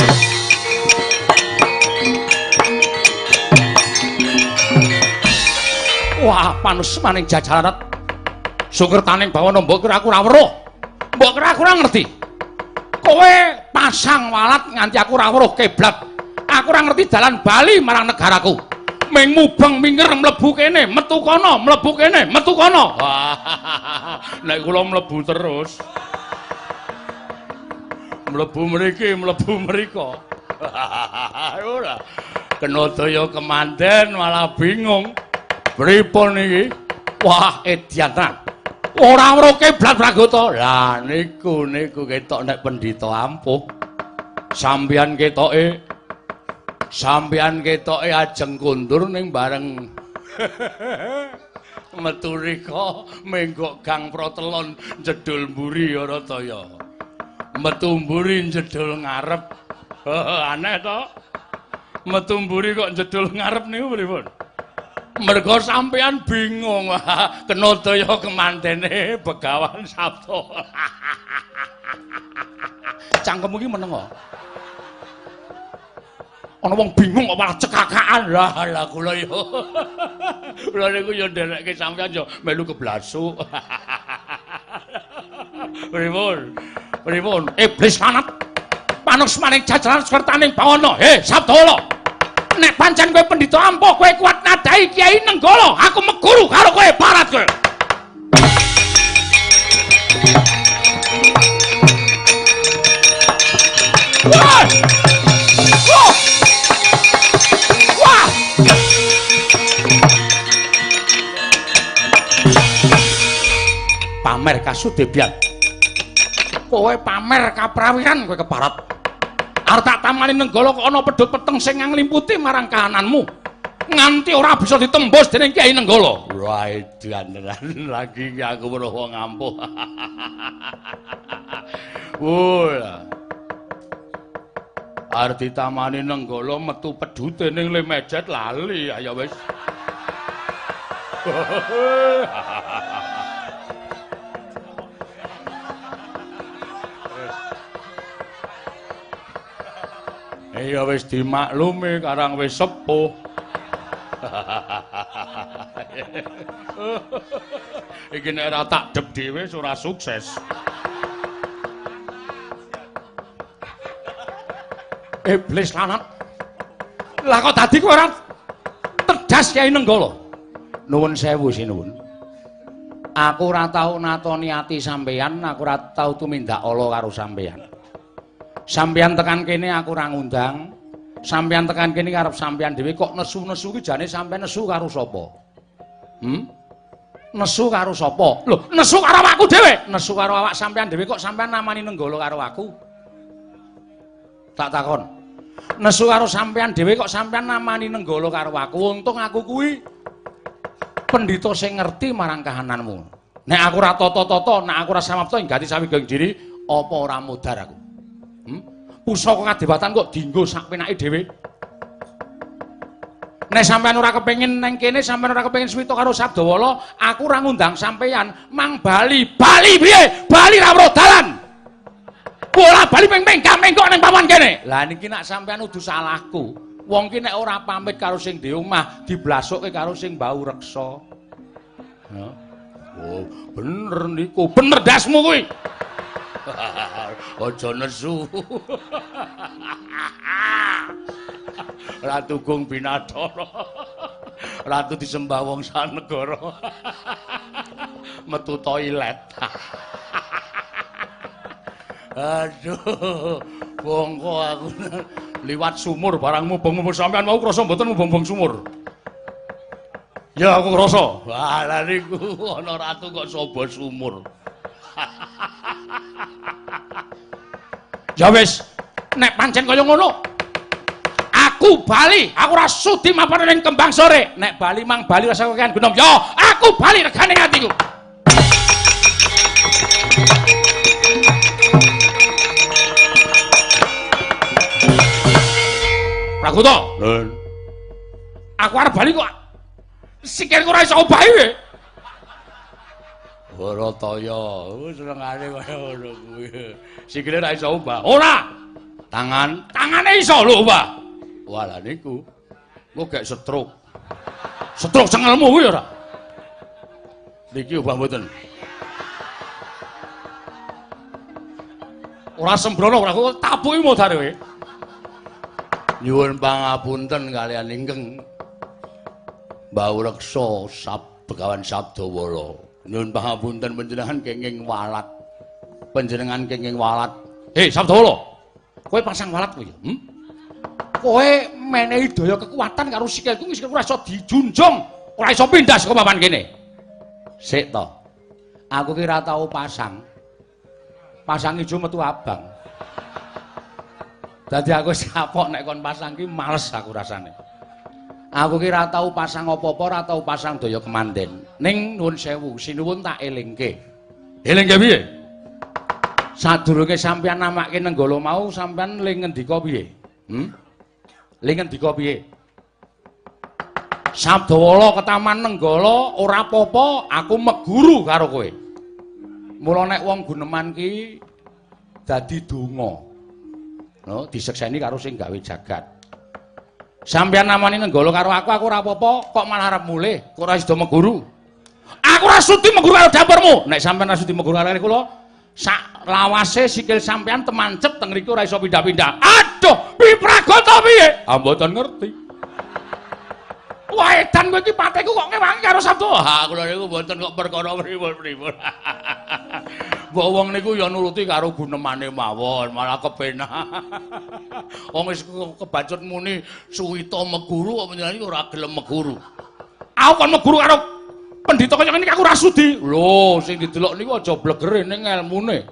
Wah, panus maning jajalarat. Sukertaning bawana mbok kira aku ora weruh. Mbok kira aku ora ngerti. Kowe pasang walat nganti aku ora weruh kiblat. Aku ora ngerti dalan bali marang negaraku. Ming mubeng minger mlebu kene, metu kono, mlebu kene, metu kono. Nek kula mlebu terus. Mlebu mriki, mlebu mriko. Ora. Kena daya kemanden malah bingung. Pripun iki? Wah, edian tenan. Ora weruh kiblat Pragota. Lah niku niku ketok nek pendhita ampuh. Sampeyan ketoke ajeng kondur ning bareng metu rika menggok gang protelon jedul mburi ora ta ya. Metu mburi jedul ngarep. Aneh to. Metu mburi kok jedul ngarep niku pripun? Mergo sampeyan bingung. Kena daya kemandene Begawan Sabda. Cangkemmu iki meneng kok. Ana wong bingung kok malah cekakaan. Lah lah kula yo. Kula niku yo nderekke sampeyan yo melu keblasuk. Pripun? Pripun? Iblis lanat. Panuksmaning jajaran sertaning bawana. He, Sabdawala. Nek pancen kowe pendhita ampuh, kowe kuat nadhahi Kyai Nenggala, aku meguru karo kowe, parat kowe. Wah! Wah! Wah! Pamer kasudebyan. Kowe pamer kaprawiran kowe keparat. Arep tak tamani Nenggala kok ana pedhot peteng sing nglimputi marang kahananmu. Nganti ora bisa ditembus dening Kyai Nenggala. Wah, edan tenan lagi iki aku weruh wong ampuh. Wah. Arep ditamani Nenggala metu pedhute ning lemejet lali, ayo wis. Iya wis dimaklumi karang wis sepuh. Iki nek ora tak dep dhewe ora sukses. Iblis lanat. Lah kok dadi kowe ora tedas Kyai Nenggala? Nuwun sewu sinuwun. Aku ora tau natoni ati sampeyan, aku ora tau tumindak ala karo sampeyan. Sampeyan tekan kene aku ora ngundang. Sampeyan tekan kene karep sampeyan dhewe kok nesu-nesu ki jane sampeyan nesu karo sapa? Nesu karo sapa? Lho, nesu karo awakku dhewe. Nesu karo awak sampeyan dhewe kok sampeyan namani Nenggala karo aku? Tak takon. Nesu karo sampeyan dhewe kok sampeyan namani Nenggala karo aku? Untung aku kuwi pendhita sing ngerti marang kahananmu. Nek aku ora tata-tata, nek aku ora samapta ing gati sawigeng diri, apa ora modar aku? Pusaka kadewatan kok dienggo sak penake dhewe. Nek sampeyan ora kepengin nang kene, sampeyan ora kepengin swita karo Sabdawala, aku ora ngundang sampeyan mang bali. Bali piye? Bali ra weruh dalan. Bola bali ping-ping kameng kok ning papan kene. Lah niki nek sampeyan udu salahku. Wong ki nek ora pamit karo sing di omah, diblasukke karo sing bau reksa. Oh, bener niku. Bener dasmu kuwi. Aja nesu. Ratu Gung Binathara. Ratu disembah wong sanegara. Metu toilet. Aduh, bongko aku liwat sumur barang mubeng-mubeng sampean mau krasa mboten mubeng-mubeng sumur. Ya aku krasa. Wah, lha niku ana ratu kok sobo sumur. Ya wis, nek pancen kaya ngono, aku bali, aku ora sudi mapan ning Kembang Sore. Nek bali mang bali rasa kakean gunom. Ya, aku bali regane atiku. Pragoto. Lho. Aku arep bali kok sikilku ora iso obahi kowe. Barataya, senengane kaya ngono kuwi. Sikile ora iso obah. Ora. Tangan, tangane iso lho obah. Wah, lha niku. Engko gek stroke. Stroke cengelmu kuwi ora. Niki obah mboten. Ora sembrono ora kok tapuki modare kowe. Nyuwun pangapunten kaliyan ingkang Mbau Reksa Sab Begawan Sabdawala. Nyuwun pangapunten panjenengan kenging walat. Panjenengan kenging walat. Hei Sabdawala. Kowe pasang walat kowe ya? Kowe menehi daya kekuatan karo sikilku, sikilku ora iso dijunjung, ora iso pindah saka papan kene. Sik to. Aku ki ora tau pasang. Pasang ijo metu abang. Dadi aku sapok nek kon pasang ki males aku rasane. Aku ki ora tau pasang apa-apa, ora tau pasang daya kemanden. Ning nuwun sewu, sinuwun tak elingke. Elingke piye? Sadurunge sampeyan namake Nenggala mau, sampeyan le ngendika piye? Le ngendika piye? Sabdawala ketaman Nenggala ora apa-apa, aku meguru karo kowe. Mula nek wong guneman ki dadi donga. No, disekseni karo sing gawe jagat. Sampeyan namani Nenggala karo aku, aku ora apa-apa, kok malah arep mulih, kok ora sida meguru. Aku ora sudi meguru karo dapurmu. Nek sampeyan ora sudi meguru karo kula, Sak lawase sikil sampean temancep teng mriku ora iso pindah-pindah. Aduh, pipragata piye? Ah mboten ngerti. Wah, edan kowe iki pateku kok ngewangi karo Sabda. Ha, kula niku mboten kok perkara pripun-pripun. Mbok wong niku ya nuruti karo gunemane mawon, malah kepenak. Wong wis kebacut muni suwita meguru kok panjenengan iki ora gelem meguru. Aku kon meguru karo pendhita kaya ngene iki aku ora sudi. Lho, sing didelok niku aja blegere ning ngelmune.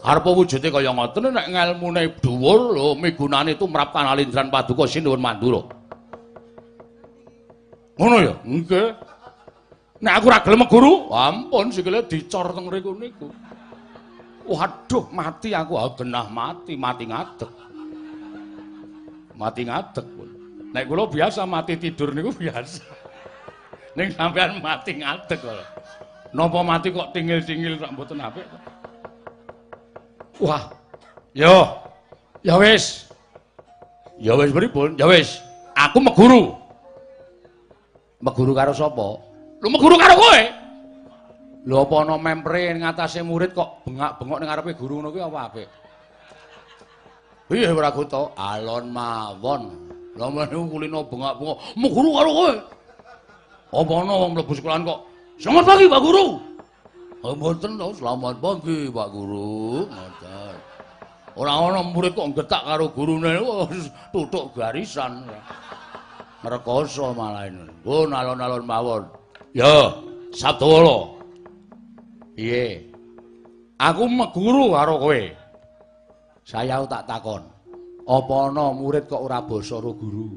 Arep wujude kaya ngoten nek ngelmune dhuwur lho migunane tumrap kanalindran paduka Sinuwun Mandura. Ngono ya? Nggih. Nek aku ora gelem meguru, ampun sikile dicor teng mriku niku. Waduh, mati aku. Ah genah mati, mati ngadeg. Mati ngadeg pun. Nek kula biasa mati tidur niku biasa. Ning sampean mati ngadeg kok. Napa mati kok tingil-tingil rak mboten apik. Wah. Yo. Ya wis. Ya wis pripun? Ya wis. Aku meguru. Meguru karo sapa? Lho meguru karo kowe. Lho apa ana mempre ning atase murid kok bengak-bengok ning ngarepe guru ngono kuwi apa apik? Piye Pragota? Alon mawon. Lha niku kulino bengak-bengok meguru karo kowe. Apa ana wong mlebu sekolahan kok selamat pagi Pak Guru. Oh mboten to, selamat pagi Pak Guru. Ngoten. Ora ana murid kok getak karo gurune tutuk garisan. Ngrekoso malah ini. Pun alon-alon mawon. Ya, Sabdawala. Piye? Aku meguru karo kowe. Saya tak takon. Apa ana murid kok ora basa karo guru?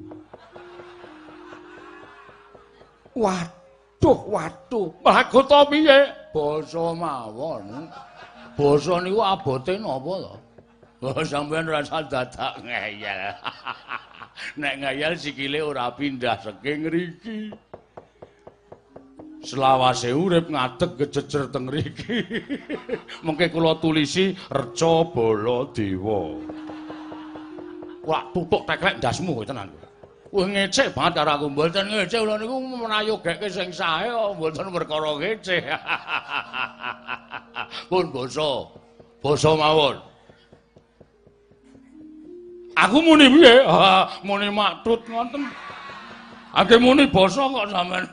Waduh, waduh. Pragota piye? Basa mawon. Basa niku abote napa to? Oh, sampeyan rasa dadak ngeyel. Nek ngeyel sikile ora pindah saking ngriki. Selawase urip ngadeg gejejer teng ngriki. Mengke kula tulisi Reca Baladewa. Wah, tutuk teklek ndasmu kowe tenan. Wah ngecek banget karo aku. Mboten ngecek kula niku menayogekke sing sae kok mboten perkara ngecek. Pun basa. Basa mawon. Aku muni piye? Muni maktut ngoten. Ake muni basa kok sampean.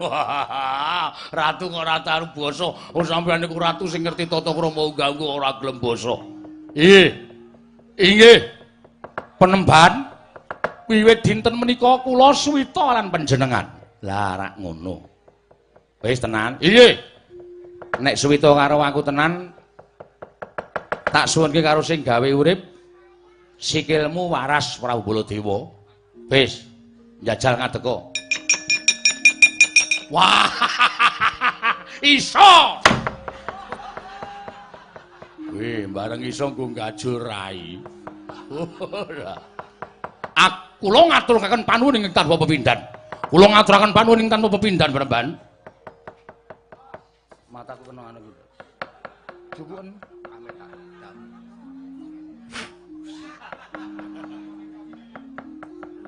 Ratu kok ora tahu basa. Oh sampean niku ratu sing ngerti tata krama unggah-ungguh ora gelem basa. Nggih. Inggih. Penemban wiwit dinten menika kula suwita lan panjenengan. Lah rak ngono. Wis tenan? Nggih. Nek suwita karo aku tenan tak suwunke karo sing gawe urip sikilmu waras Prabu Baladewa. Wis, njajal ngadeka. Wah, iso. Wih, bareng iso nggo gajul rai. Ora. Kula ngaturaken panuwun ingkang tanpa pepindhan. Kula ngaturaken panuwun ingkang tanpa pepindhan, Penemban. Mataku kena anu kuwi. Jupuken.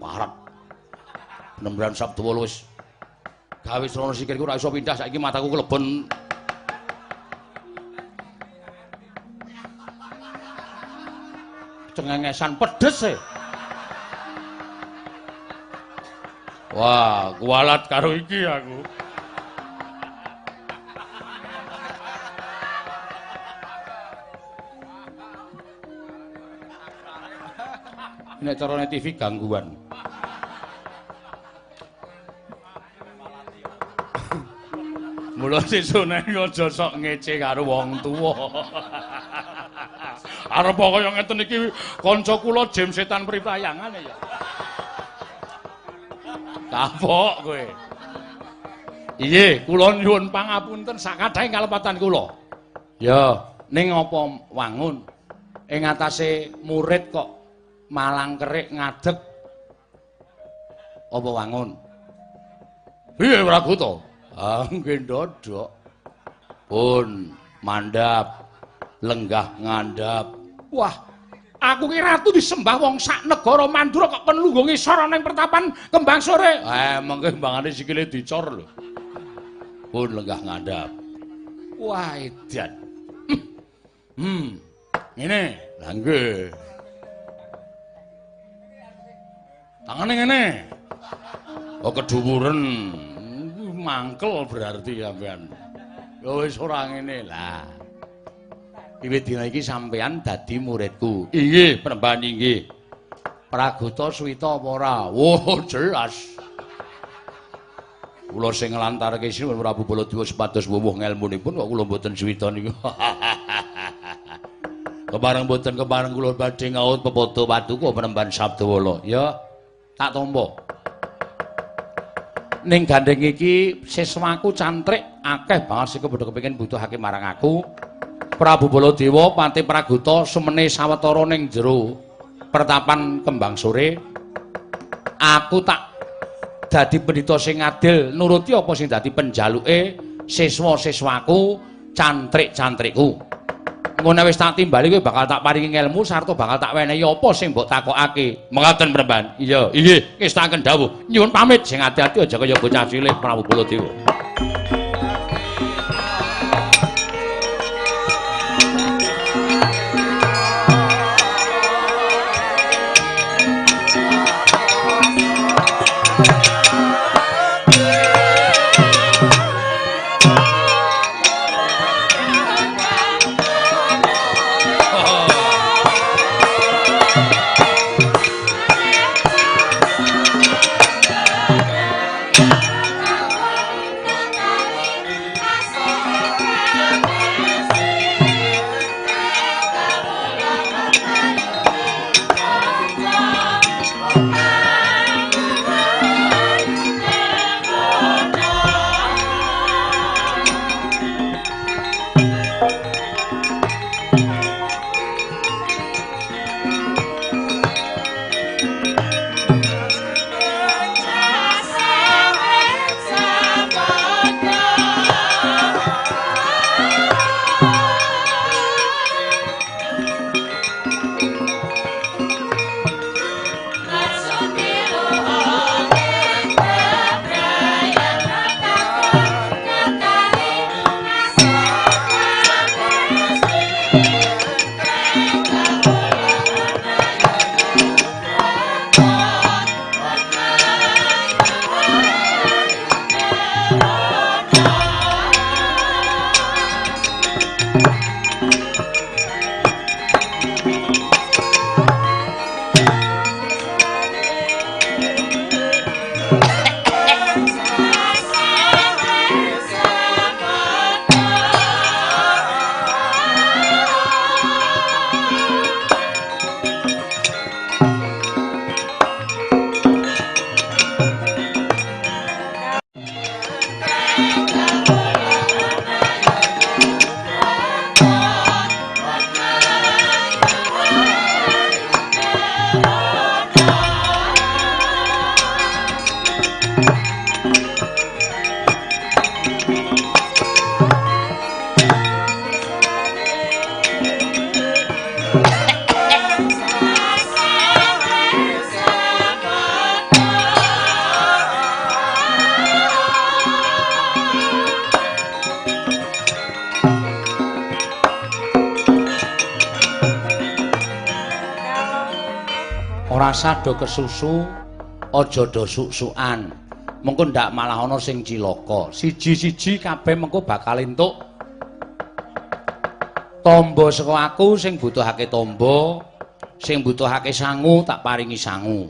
Parek. Penemban Sabdawala wis gawe srana sikilku ora iso pindah saiki mataku kelebon. Cengengesan pedes e. Wah, kualat karo iki aku. Nek carane TV gangguan. Mula sesune aja sok ngece karo wong tuwa. Arep kaya ngeten iki kanca kula Jim setan pripayangane ya. Kapok kowe. Inggih, kula nyuwun pangapunten sakathahe kalepatan kula. Ya, ning apa wangun ing atase murid kok malang kerik ngadeg. Apa wangun? Piye Prabuta? Ah, nggih ndodhok. Pun mandhap, lenggah ngandhap. Wah, aku ki ratu disembah wong sak negara Mandura kok kon lungguh ngisor ana ing pertapan Kembang Sore. Eh, mengke mbangane sikile dicor lho. Pun lenggah ngandhap. Wah, edan. Ngene. Lah nggih. Tangane ngene. Oh kedhuwuren. Mangkel berarti sampean. Ya wis ora ngene lah. Wiwit dina iki sampean dadi muridku. Inggih, Panembahan inggih. Pragota suwita apa ora? Oh, jelas. Kula sing nglantarke Sinuwun Prabu Baladewa supados wuwuh ngelmunipun kok kula mboten suwita niku. Kepareng mboten kepareng kula badhe ngaut pepadha paduka Panembahan Sabdawala. Ya, tak tampa. Ning gandeng iki siswaku cantrik akeh banget sing padha kepengin butuhake marang aku. Prabu Baladewa pati Pragota sumene sawetara ning jero pertapan Kembang Sore. Aku tak dadi pendhita sing adil nuruti apa sing dadi penjaluke siswa-siswaku, cantrik-cantrikku. Engko nek wis tak timbali kowe bakal tak paringi ngelmu sarta bakal tak wenehi apa sing mbok takokake. Mekaten Panembahan. Iya, inggih, ngestaken dawuh. Nyuwun pamit sing ati-ati aja kaya bocah cilik Prabu Baladewa. Ora do kesusu, aja do suk-sukan. Mengko ndak malah ana sing cilaka. Siji-siji kabeh mengko bakal entuk tombo saka aku. Sing butuhake tombo, sing butuhake sangu tak paringi sangu.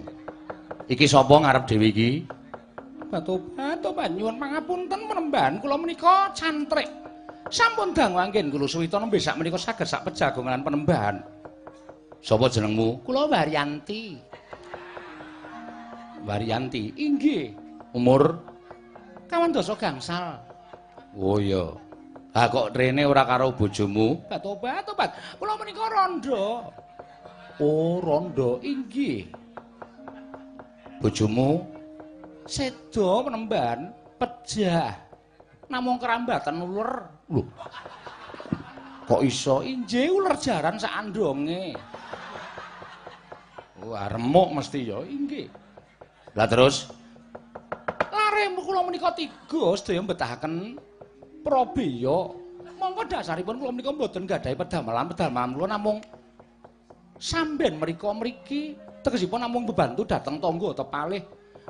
Iki sapa ngarep dhewe iki? Batu-batu nyuwun pangapunten Panembahan, kula menika cantrik. Sampun dangu anggen kula suwita nembe sak menika saged sak pejagongan Panembahan. Sapa jenengmu? Kula Waryanti. Waryanti. Inggih. Umur 25 gangsal. Oh iya. Ha kok rene ora karo bojomu? Tobat, tobat. Kula menika rondo. Oh, rondo. Inggih. Bojomu sedo Panembahan, pejah. Namung kerambatan uler. Lho. Kok iso? Injih uler jaran sak andonge. Wah, remuk mesti ya. Inggih. Lah terus lare kula menika tiga sedaya mbetahaken prabeya. Monggo dasaripun kula menika mboten gadhahi pedamelan, pedamelan kula namung samben mriko mriki tegesipun namung bebantu dhateng tangga tepalih.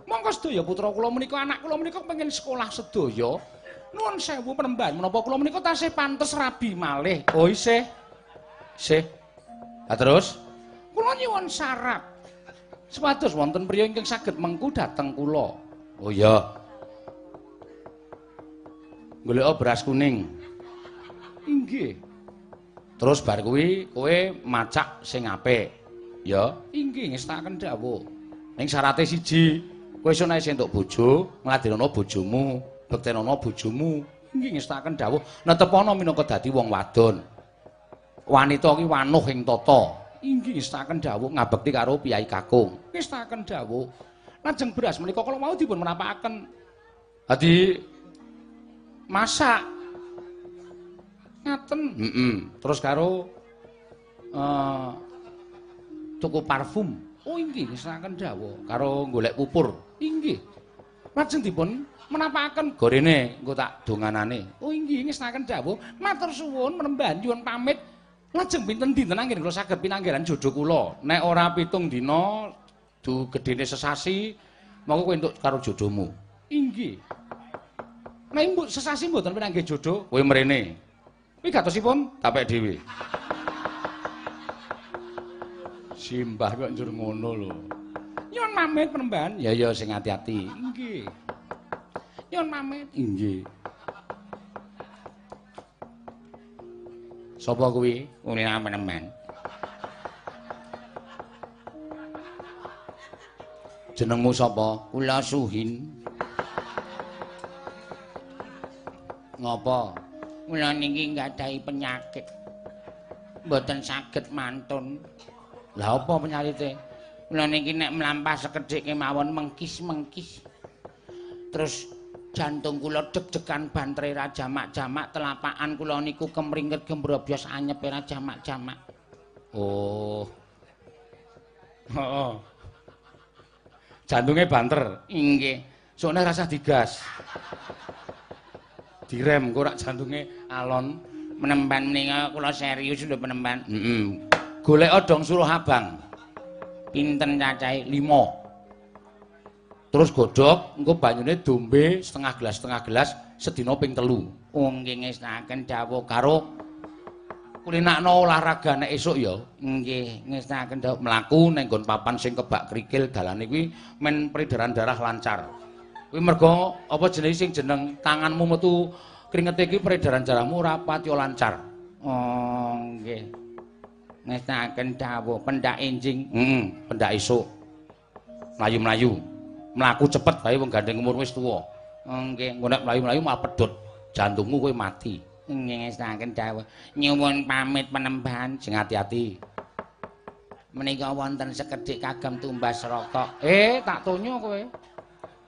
Monggo sedaya putra kula menika, anak kula menika pengen sekolah sedaya. Nuwun sewu Panembahan, menapa kula menika tasih pantes rabi malih? Oh isih. Isih. Lah terus kula nyuwun syarat supados wonten priya ingkang saged mengku dhateng kula. Oh iya. Goleka beras kuning. Inggih. Terus bar kuwi kowe macak sing apik. Ya, inggih ngestakaken dawuh. Ning syarate siji, kowe iso nek entuk bojo, ngladenono bojomu, bektenono bojomu. Inggih ngestakaken dawuh, netepono minangka dadi wong wadon. Wanita ki wanuh ing tata. Inggih ngestakaken dawuh ngabekti karo piyai kakung. Ngestakaken dawuh. Lajeng beras menika kala wau dipun menapakaken. Dadi masak. Ngaten. Heeh. Terus karo tuku parfum. Oh inggih ngestakaken dawuh karo golek pupur. Inggih. Lajeng dipun menapakaken gorene engko tak donganane. Oh inggih ngestakaken dawuh. Matur suwun Panembahan nyuwun pamit. Lajeng pinten dinten anggen kula saged pinanggilan jodho kula. Nek ora 7 dina du gedene sesasi monggo kowe entuk karo jodohmu. Inggih. Nek mbok sesasi mboten pinanggih jodoh, kowe mrene. Kuwi gatosipun tapek dhewe. Simbah kok njur ngono lho. Nyuwun pamit Panembahan. Ya ya sing ati-ati. Inggih. Nyuwun pamit. Inggih. Sapa kuwi? Kula Panembahan. Jenengmu sapa? Kula Suhin. Ngapa? Kula niki nggadahi penyakit. Mboten saged mantun. Lah apa penyakite? Kula niki nek mlampah sekedhik kemawon mengkis-mengkis. Terus jantung kula deg-degan bantere ra jamak-jamak, telapakan kula niku kemringet gembrobyos anyepe ra jamak-jamak. Oh. Heeh. Jantunge banter. Inggih. Sokne rasah digas. Direm kok rak jantunge alon. Penemban menika kula serius lho Penemban. Heeh. Golek dong suruh abang. Pinten cacahe? 5. Terus godhog engko banyune dombe setengah gelas sedina ping 3. Oh nggih ngestakaken dawuh karo kulinakno olahraga nek esuk ya. Nggih ngestakaken dawuh mlaku ning nggon papan sing kebak krikil dalane kuwi men peredaran darah lancar. Kuwi mergo apa jenenge sing jeneng tanganmu metu kringete iki peredaran darahmu ora pati lancar. Oh nggih. Ngestakaken dawuh pendak enjing. Heeh, pendak esuk. Mlayu-mlayu. Mlaku cepet bae wong gandeng umur wis tuwa. Oh nggih, engko nek mlayu-mlayu malah pedhot jantungmu kowe mati. Nggih ngestakaken dawuh. Nyuwun pamit Panembahan sing ati-ati. Menika wonten sekedhik kagem tumbas rokok. Tak tonyo kowe.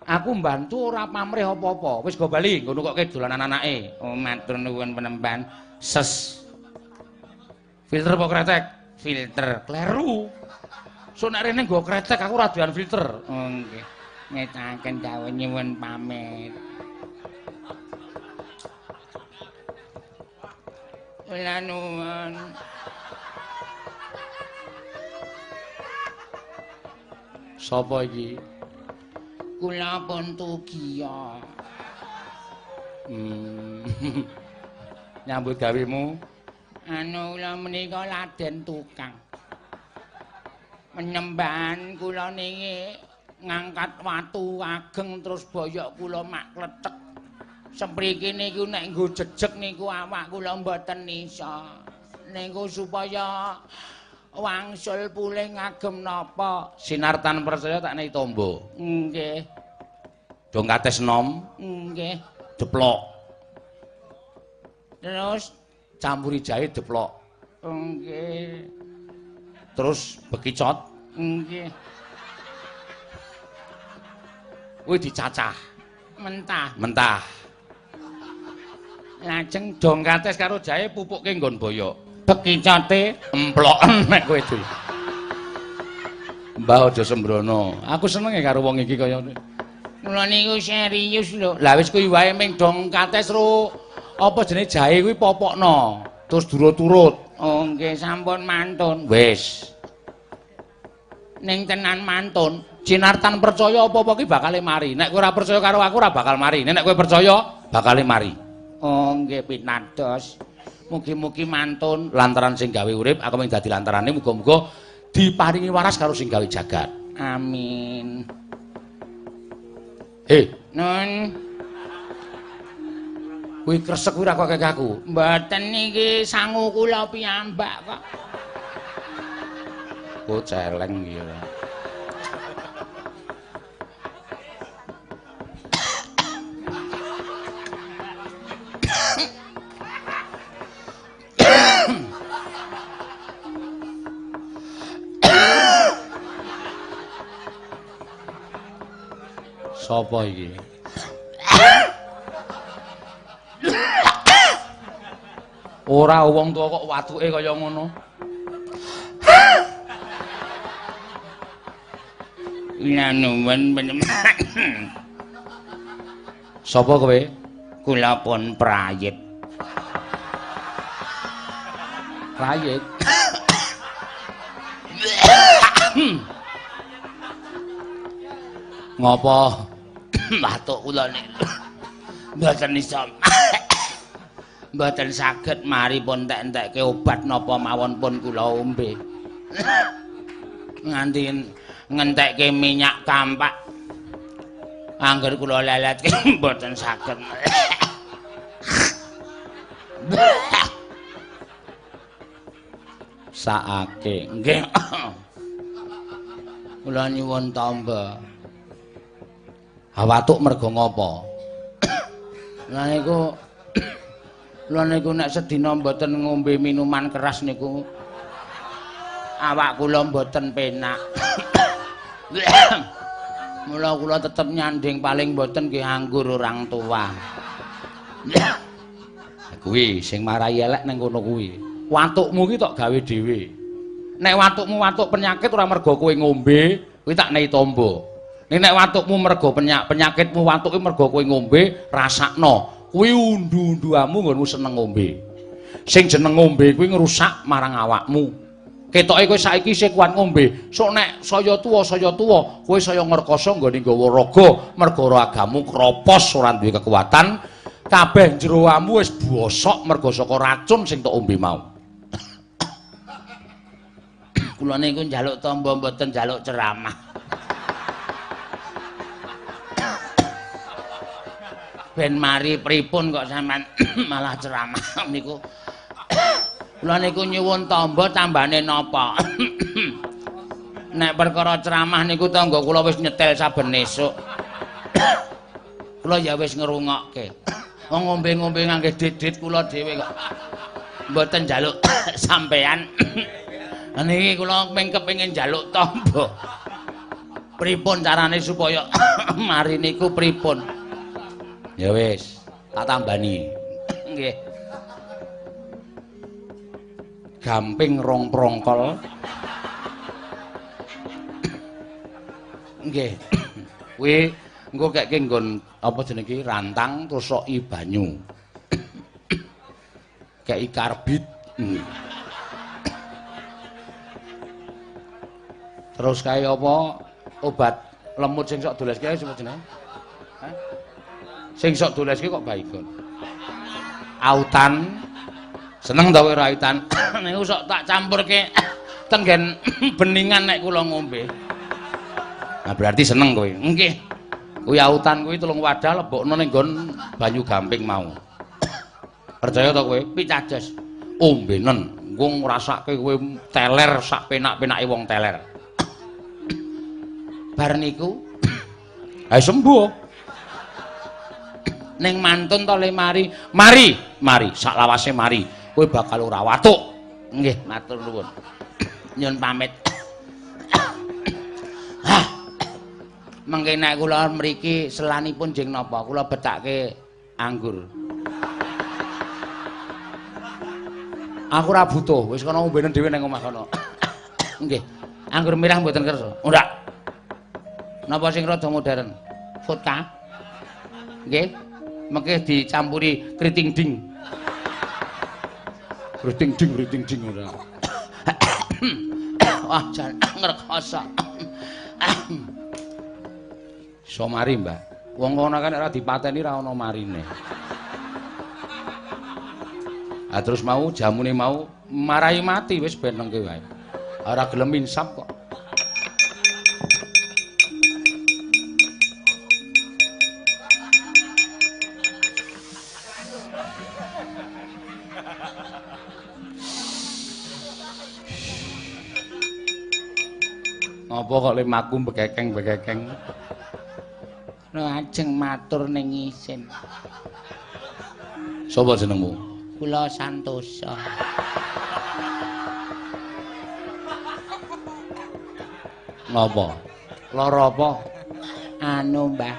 Aku mbantu ora pamrih apa-apa. Wis go bali nggo nukokke dolanan anake. Oh matur nuwun Panembahan. Ses. Filter apa kretek? Filter. Kleru. Sok nek rene nggo kretek aku ora doyan filter. Oh nggih. Ngetaken dawuh nyuwun pamit. Kula nuwun. Sapa iki? Kula pun tugiya. Nyambut gawemu? Anu kula menika laden tukang. Penyembahan kula niki ngangkat watu ageng terus boyok kula mak klethek. Sempriki niku nek nggo jejeg niku awak kula mboten iso. Niku supaya wangsul pulih ngagem napa? Sinartan percaya tak nei tombo. Nggih. Dong kates nom. Nggih. Deplok. Terus campuri jahe deplok. Nggih. Terus bekicot. Nggih. Kuwi dicacah. Mentah. Mentah. Lajeng dong kates karo jahe pupukke nggon boyok. Bekicote emploken nek kowe dul. Mbah aja sembrono. Aku senenge karo wong iki kaya kula niku serius lho. Lah wis kuwi wae ming dong kates ro Apa jenenge jahe kuwi popokno, terus durut-turut. Oh nggih sampun mantun. Wis. Ning tenan mantun. Cinartan percaya apa-apa ki bakale mari. Nek kowe ora percaya karo aku ora bakal mari. Nek kowe percaya bakale mari. Oh nggih pitados. Mugi-mugi mantun. Lantaran sing gawe urip aku mung dadi lantarane muga-muga diparingi waras karo sing gawe jagat. Amin. Nun. Kuwi kresek kuwi ora kok aku. Mboten niki sangu kula piyambak kok. Oh celeng iki ora. Sapa iki? Ora wong tuwa kok watuke kaya ngono. Nuwun Sapa kowe? Kula pun prayit. Prayit. Ngopo? Watuk kula niku mboten iso. Mboten saged mari pun entek-entekke obat napa mawon pun kula ombe. Nganti ngentekke minyak kampak. Angger kula leletke mboten saged. Saake. Nggih. Kula nyuwun tamba. Ha watuk mergo ngopo? Lah niku kula niku nek sedina mboten ngombe minuman keras niku awak kula mboten penak. Mula kula tetep nyanding paling mboten nggih anggur orang tua. Kuwi sing marai elek ning kono kuwi. Watukmu ki tok gawe dhewe. Nek watukmu watuk penyakit ora mergo kowe ngombe, kuwi tak nei tombo. Nek watukmu mergo penyakitmu watuke mergo kowe ngombe, rasakno. Kuwi undu-unduamu nggonmu seneng ngombe. Sing jeneng ngombe kuwi ngrusak marang awakmu. Ketoke kowe saiki isih kuat ngombe, sok nek saya tuwa kowe saya ngrekoso nggone nggawa raga, mergo ragamu kropos ora duwe kekuatan, kabeh jeroamu wis bosok mergo saka racun sing tok ombe mau. Kula niku njaluk tamba mboten njaluk ceramah. Ben mari pripun kok sampean malah ceramah niku. Kula niku nyuwun tamba tambane napa? Nek perkara ceramah niku tangga kula wis nyetel saben esuk. Kula ya wis ngrungokke. Wong ngombe-ngombe ngangge dit-dit kula dhewe kok. Mboten njaluk sampean. Niki kula mung kepengin njaluk tamba. Pripun carane supaya mari niku pripun? Ya wis, tak tambani. Nggih. Gamping rong prongkol. Nggih. Kuwi engko keke nggon apa jenenge iki rantang terus soki banyu. Kei karbit. Terus kae apa obat lemut sing sok doleske sapa jenenge? Hah? Sing sok doleske kok baygon. Autan. Seneng ta kowe ora autan? Niku sok tak campurke tenggen beningan nek kula ngombe. Nah berarti seneng kowe. Nggih. Kuwi autan kuwi 3 wadah lebokno ning nggon banyu gamping mau. Percaya ta kowe? Pitados. Ombenen, engko ngrasake kowe teler sak penak-penake wong teler. Bar niku ayo sembuh. Ning mantun to le mari? Mari, mari sak lawase mari. Kowe bakal ora watuk. Nggih, matur nuwun. Nyun pamit. Mengke nek kula mriki selanipun jeng napa? Kula betake anggur. Aku ora butuh, wis kono ombenen dhewe nang omah kono. Nggih. Anggur merah mboten kersa. Ora. Napa sing rada modern? Vodka. Nggih. Mengke dicampuri kriting ding. Kriting ding, kriting ding ora. Wah, jan ngrekoso. Iso mari, Mbah. Wong kono kan ora dipateni ora ana marine. Ah terus mau jamune mau marai mati wis ben nengke wae. Ora gelem insap kok. Apa kok limaku bekekeng-bekekeng? Lajeng matur ning isin. Sapa jenengmu? Kula Santosa. Ngapa? Lara apa? Anu, Mbah.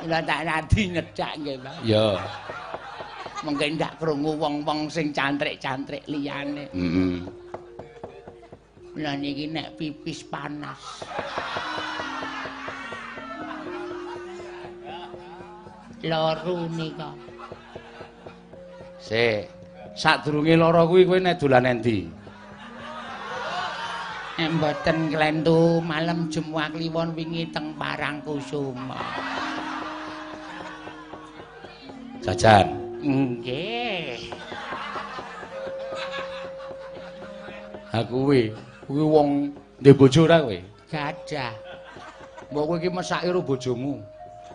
Kula tak radi nyecak nggih, Mbah. Ya. Mengke ndak krungu wong-wong sing cantrik-cantrik liyane. Heeh. Lah niki nek pipis panas. Loro nika. Sik, sadurunge lara kuwi kowe nek dolan endi? Nek mboten klentu malem Jumat Kliwon wingi teng Parangkusuma. Jajan. Nggih. Ha kuwi, kuwi wong ndek bojo ora kowe? Gadah. Mbok kowe iki mesake karo bojomu.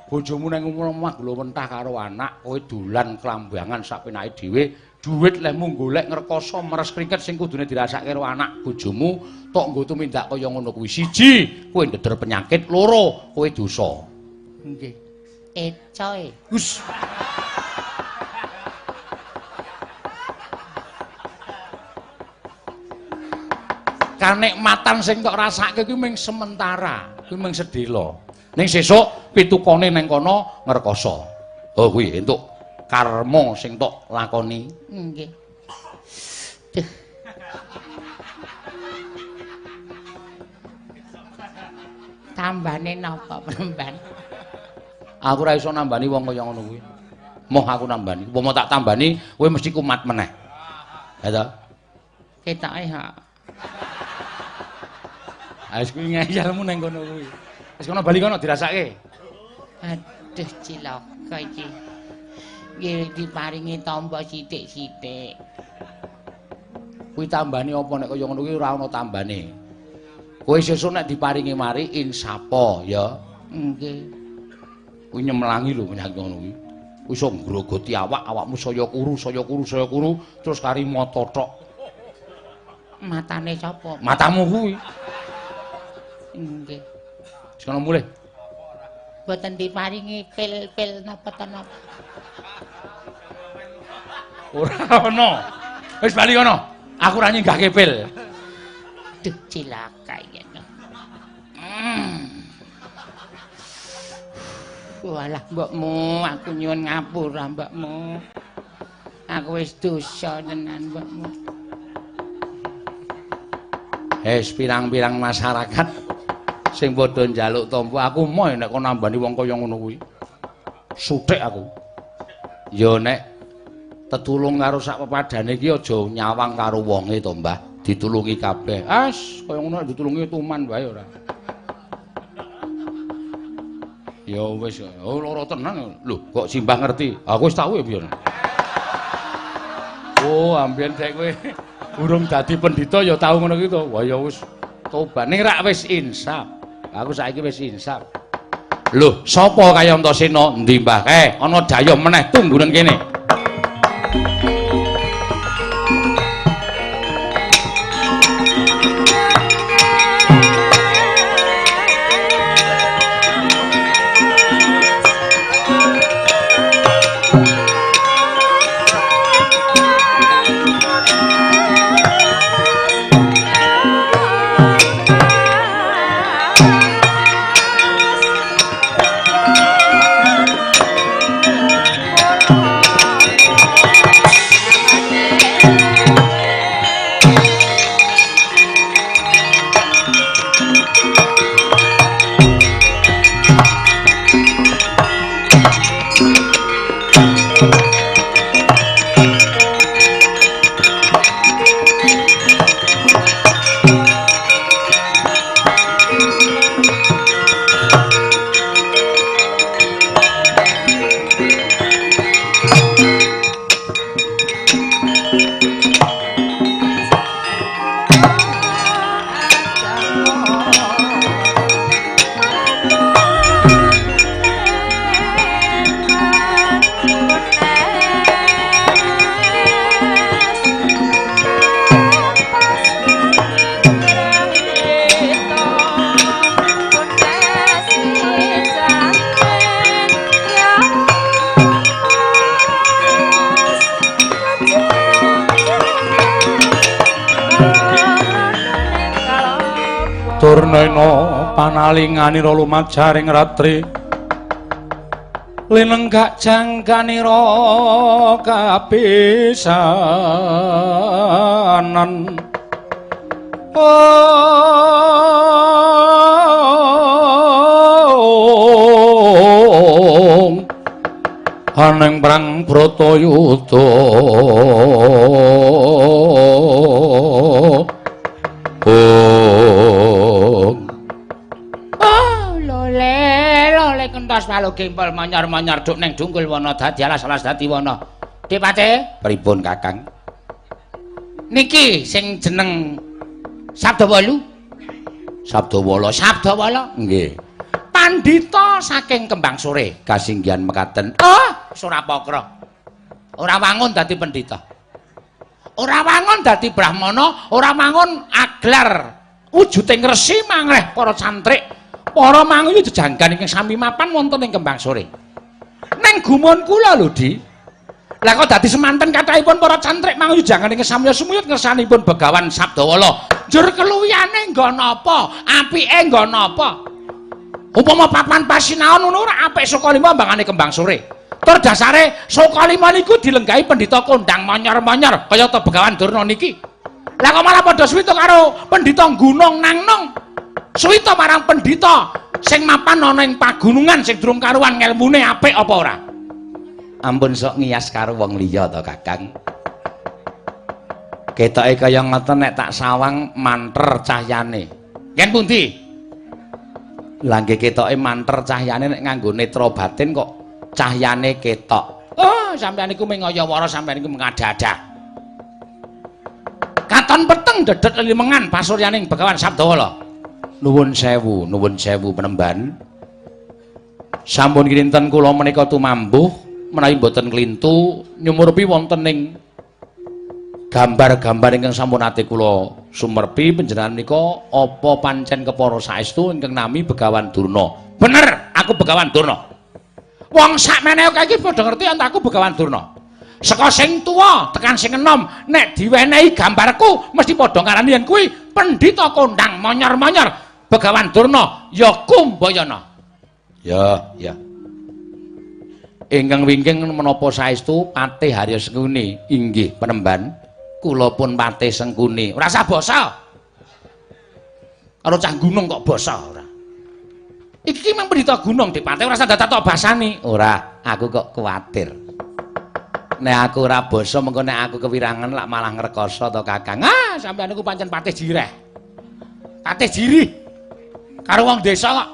Bojomu nang omah gula mentah karo anak, kowe dolan klambangan sak penake dhewe, dhuwit lehmu golek ngrekoso meres kringet sing kudune dirasake karo anak bojomu, tok nggo tumindak kaya ngono kuwi. Siji, kowe ndeder penyakit, loro, kowe dosa. Nggih. Ecoe. Hus. Kanikmatan sing tok rasake kuwi mung sementara, kuwi mung sedhela. Ning sesuk pitukane nang kono ngrekoso. Oh kuwi entuk karma sing tok lakoni. Nggih. Duh. Tambane napa, Premban? Aku ora iso nambani wong kaya ngono kuwi. Moh aku nambani. Umpama tak tambani, kowe mesti kumat meneh. Ya ta? Ketoke ha. Wis kuwi ngeyelmu nang kono kuwi. Wis kono bali kono dirasake. Aduh cilaka iki. Nggih diparingi tamba sithik-sithik. Kuwi tambane apa nek kaya ngono kuwi ora ana tambane. Kowe sesuk nek diparingi mari insapa ya. Nggih. Kuwi nyemlangi lho penyakit ngono kuwi. Iso ngrogoti awak, awakmu saya kuru, saya kuru, saya kuru, terus kari mata tok. Matane sapa? Matamu kuwi. Nggih. Wis kono mulih. Mboten diparingi pil-pil napa ta napa. Ora ana. Wis bali kono. Aku ora nyinggahke pil. Duh cilaka yen. Walah mbokmu, aku nyuwun ngapura mbokmu. Aku wis dosa tenan mbokmu. Wis pirang-pirang masyarakat sing padha njaluk tampa aku moh nek kon nambani wong kaya ngono kuwi. Suthik aku. Ya nek tetulung karo sak pepadane iki aja nyawang karo wonge to, Mbah. Ditulungi kabeh. As, kaya ngono nek ditulungi tuman wae ora. Ya wis, oh lara tenan. Lho, kok simbah ngerti? Aku wis tau ya biyen. Oh, ambiyen dek kowe urung dadi pendhita ya tau ngono kuwi to. Wah ya wis tobat. Ning rak wis insaf. Aku saiki wis insaf. Lho, sapa kaya Antasena? Endi Mbah? Kae ana dayoh meneh tunggunen kene. Durna panalinganira lumajaring ratri linenggak jangganira kapisanan. Ong aneng prang Bratayuda. Kentos walu gempol manyor-manyor duk neng dungkul wana dadi alas-alas dadi wana. Dipate pripun Kakang? Niki sing jeneng Sabdawala. Sabdawala, Sabdawala. Nggih. Pandhita saking Kembang Sore kasinggihan mekaten. Oh, Surapakra. Ora wangun dadi pendhita. Ora wangun dadi brahmana, ora wangun aglar wujuding resi mangreh para cantrik. Para manguyu jejanggan ingkang sami mapan wonten ing Kembang Sore. Ning gumun kula lho, Di. Lah kok dadi semanten kathahipun para cantrik manguyu janggan ingkang samya sumuyut ngersanipun Begawan Sabdawala. Njur keluyane nggon apa? Apike nggon apa? Upama papan pasinaon ngono ora apik Sukalima mbangane Kembang Sore. Tur dasare Sukalima niku dilenggahi pendhita kondang manyor-manyor kaya ta Begawan Durna niki. Lah kok malah padha suwita karo pendhita gunung nang-nang. Suwita marang pendhita sing mapan ana ing pagunungan sing durung karuan ngelmune apik apa ora? Ampun sok ngiyas karo wong liya to, Kakang. Ketoke kaya ngoten nek tak sawang manter cahyane. Ngen pundi? Lah nggih ketoke manter cahyane nek nganggo netra batin kok cahyane ketok. Oh, sampeyan iku mung ngaya-wara, sampeyan iku mengada-ada. Katon peteng dedet lelimengan pasuryaning Begawan Sabdawala. Nuwun sewu, nuwun sewu penemban. Sampun kinten kula menika tumambuh menawi mboten klintu nyumurpi wonten ing gambar-gambar ingkang sampun ate kula sumerpi panjenengan menika apa pancen kepara saestu ingkang nami Begawan Durna. Bener, aku Begawan Durna. Wong sakmene akeh iki padha ngerti yen aku Begawan Durna. Saka sing tuwa tekan sing enom nek diwenehi gambarku mesti padha ngarani yen kuwi pendhita kondang manyor-manyor Begawan Durna ya Kumbayana. Ya, ya. Ingkang wingking menapa saestu Patih Harya Sengkuni? Inggih penemban. Kula pun Patih Sengkuni. Ora usah basa. Karo cah gunung kok basa ora. Iki ki mang pendhita gunung Dipate ora usah dadak tok basani. Ora, aku kok kuwatir. Nek aku ora basa mengko nek aku kewirangan lak malah ngrekoso to Kakang. Ah, sampeyan niku pancen patih jireh. Patih jirih. Karo wong desa kok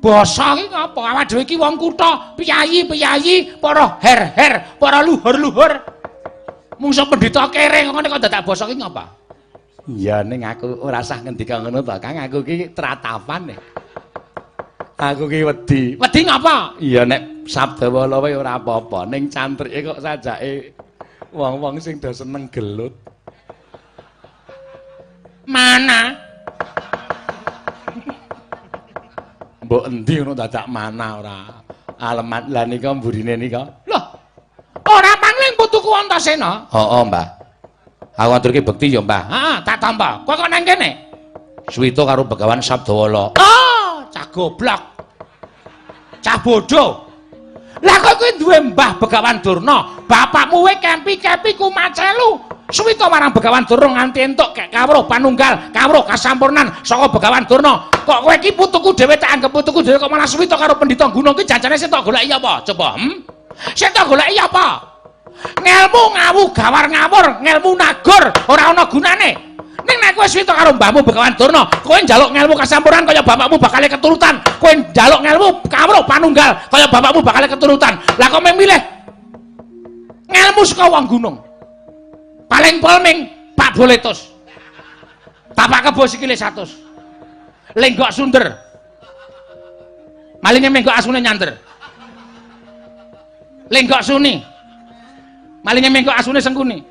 basa iki ngapa? Awak dhewe iki wong kutha, piyayi-piyayi, para her-her, para luhur-luhur. Mungsu pendhita kere ngene kok dadak basa iki ngapa? Ya ning aku ora usah ngendika ngono to Kang, aku iki tratapan. Aku ki wedi. Wedi ngapa? Iya nek Sabdawala wae ora apa-apa, ning cantrike kok sajake wong-wong sing do seneng gelut. Mana? Mbok endi ngono dadak mana ora? Alemat lah nika mburine nika. Loh. Ora pangling putuku Antasena. Heeh, Mbah. Aku aturke bekti ya, Mbah. Heeh, tak tampa. Kowe kok nang kene? Suwita karo Begawan Sabdawala. Oh, cah goblok. Cah bodho. Lah kowe kuwi duwe Mbah Begawan Durna, bapakmu we kempi-kempi kumacelu. Suwita marang Begawan Durna nganti entuk kek kawruh panunggal, kawruh kasampurnan saka Begawan Durna. Kok kowe iki putuku dhewe tak anggep putuku dhewe kok malah suwita karo pendhita gunung ki janjane sing tok goleki apa? Coba, Sing tok goleki apa? Ngelmu ngawu gawar ngawur, ngelmu nagur ora ana gunane. Ning nek kowe suwita karo mbahmu Begawan Durna, kowe njaluk ngelmu kasampurnan kaya bapakmu bakal keturutan. Kowe njaluk ngelmu kawruh panunggal kaya bapakmu bakal keturutan. Lah kok milih ngelmu saka wong gunung. Paling polming Pak Boletus. Tapak kebo sikile 100. Lenggok sunder. Malinge menggok asune nyander. Lenggok suni. Malinge menggok asune sengkuni.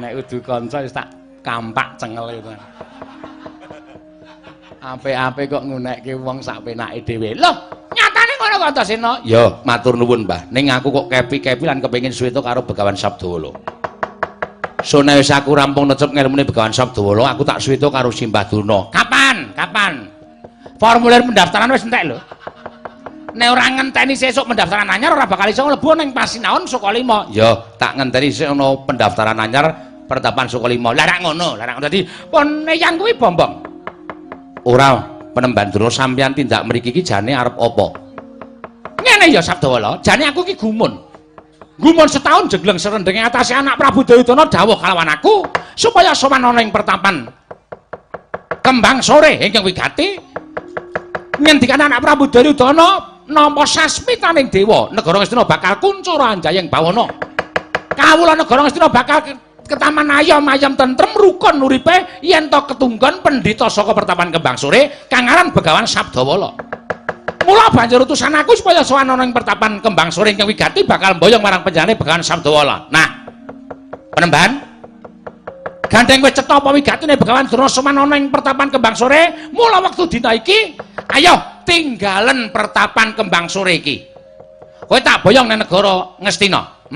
Nek udu kanca wis tak kampak cengele to. Apik-apik kok ngunekke wong sak penake dhewe. Loh, nyatane ngono kok Antasena? Ya, matur nuwun, Mbah. Ning aku kok kepi-kepi lan kepengin suwita karo Begawan Sabdawala. Sone wis aku rampung necep ngelmune Begawan Sabdawala, aku tak suwita karo Simbah Durna. Kapan? Kapan? Formulir pendaftaran wis entek lho. Nek ora ngenteni sesuk pendaftaran anyar ora bakal iso mlebu ning Pasinaon Sukalima. Ya, tak ngenteni sik ana pendaftaran anyar Pertapan Sukalima. Lah rak ngono, lah rak dadi pon eyang kuwi bombong. Ora, Penemban Durna sampeyan tindak mriki iki jane arep apa? Ngene ya Sabdawala, jane aku iki gumun. Gumun setahun jegleng serendenge atase anak Prabu Duryudana dawuh kalawan aku supaya sowan ana ing pertapan Kembang Sore ingkang wigati. Ngendikan anak Prabu Duryudana nampa sasmitaning dewa, negara Ngastina bakal kuncura anjayeng bawana. Kawula negara Ngastina bakal ketaman ayom ayem tentrem rukun uripe yen to ketunggon pendhita saka pertapan Kembang Sore kang aran Begawan Sabdawala. Mula banjur utusan aku supaya sowan ana ing pertapan Kembang Sore ingkang wigati bakal mboyong marang panjenengane Begawan Sabdawala. Nah, Penemban, gandeng wis cetha apa wigatine Begawan Durna sowan ana ing pertapan Kembang Sore, mula wektu dina iki ayo tinggalen pertapan Kembang Sore iki. Kowe tak boyong nang negara Ngastina.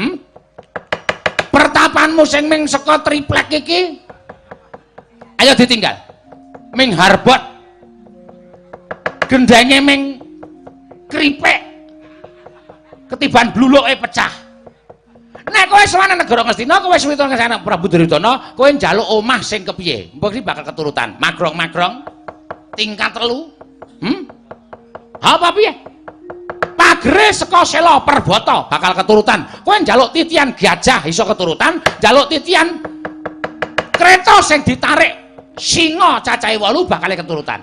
Pertapanmu sing ming saka triplek iki ayo ditinggal. Ming harbot. Gendenge ming kripik. Ketiban bluluke pecah. Nek kowe sowan nang negara Ngastina, kowe suwita nang anak Prabu Duryudana, kowe njaluk omah sing kepiye? Mbok iki bakal keturutan. Magrong-magrong tingkat 3. Apa piye? Pagere saka sela perbata bakal keturutan. Kowe njaluk titian gajah iso keturutan, njaluk titian kereta sing ditarik singa cacahe 8 bakal keturutan.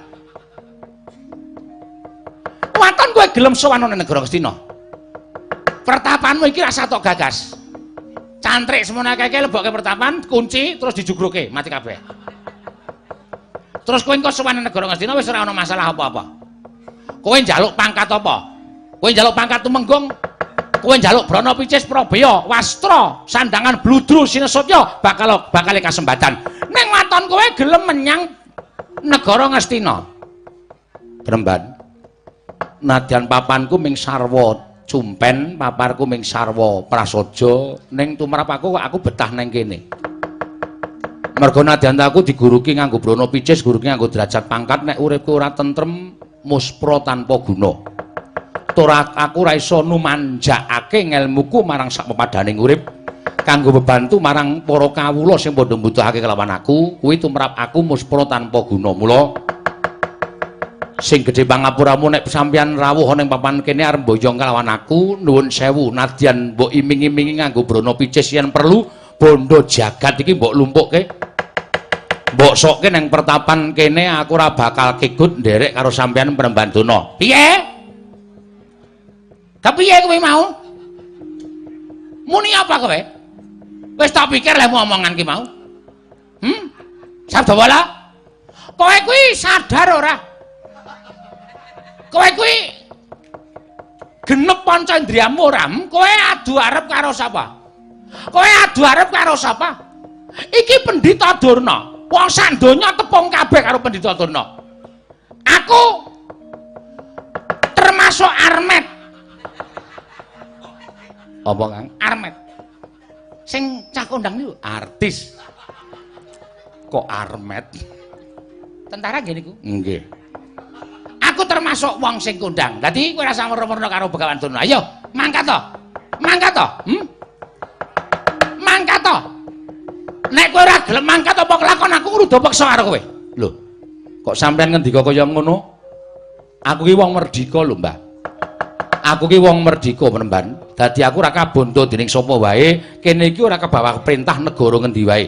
Waton kowe gelem sowan nang negara Ngastina. Pertapanmu iki rasa tok gagas. Cantrik semono akeh lebokke pertapan, kunci terus dijugruke, mati kabeh. Terus kowe engko sowan nang negara Ngastina wis ora ana masalah apa-apa. Kowe njaluk pangkat apa? Kowe njaluk pangkat tumenggung, kowe njaluk brana picis prabeya, wastra, sandangan bludru sinesutya bakal bakale kasembatan. Ning waton kowe gelem menyang negara Ngastina. Penemban, nadyan papanku ming sarwa cumpen, paparku ming sarwa prasaja, ning tumrap aku kok aku betah neng kene. Mergo nadyan aku diguruki nganggo brana picis, guruki nganggo derajat pangkat, nek uripku ora tentrem muspra tanpa guna. Tur aku ora iso numanjakake ngelmuku marang sak pepadaning urip kanggo bebantu marang para kawula sing padha mbutuhake kelawan aku, kuwi tumrap aku muspra tanpa guna. Mula sing gedhe pangapuramu nek sampeyan rawuh ana ing papan kene arep mboyong kelawan aku, nuwun sewu nadyan mbok iming-imingi nganggo brana picis yen perlu bondo jagat iki mbok lumpukke, mbok sokke nang pertapan kene, aku ora bakal kegut nderek karo sampeyan Penemban Durna. Piye? Kepiye kowe mau? Muni apa kowe? Wis tak pikir lek omongan ki mau. Sabdawala? Kowe kuwi sadar ora? Kowe kuwi genep panca indriyamu ora? Kowe adu arep karo sapa? Kowe adu arep karo sapa? Iki Pendhita Durna. Wong sak donya tepung kabeh karo Pendhita Durna. Aku termasuk Armet. Apa, Kang? Armet. Sing cah kondang niku artis. Kok Armet? Tentara nggih niku? Nggih. Aku termasuk wong sing kondang. Dadi kowe ora usah werna-werna karo Begawan Durna. Ayo, mangkat to. Mangkat to. Mangkat to. Nek kowe ora gelem mangkat apa kelakon aku kudu peksa karo kowe. Lho, kok sampean ngendika kaya ngono? Aku ki wong merdika lho, Mbah. Aku ki wong merdika, Penemban. Dadi aku ora kabondo dening sapa wae, kene iki ora kebawah perintah negara ngendi wae.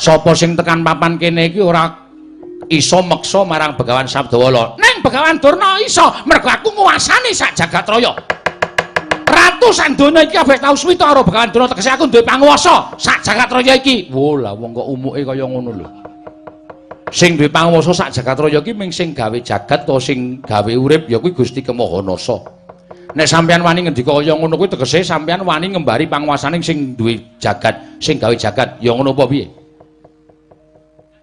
Sapa sing tekan papan kene iki ora iso meksa marang Begawan Sabdawala. Ning Begawan Durna iso, mergo aku nguasani sak jagat raya. Ratu sak donya iki kabeh tau suwita karo Begawan Durna, tegese aku duwe panguwasa sak jagat raya iki. Wo lah wong kok umuke kaya ngono lho. Sing duwe panguwasa sak jagat raya iki ming sing gawe jagat to sing gawe urip ya kuwi Gusti Kemahanasa. Nek sampeyan wani ngendika kaya ngono kuwi tegese sampeyan wani ngembari panguwasaning sing duwe jagat, sing gawe jagat. Ya ngono apa piye?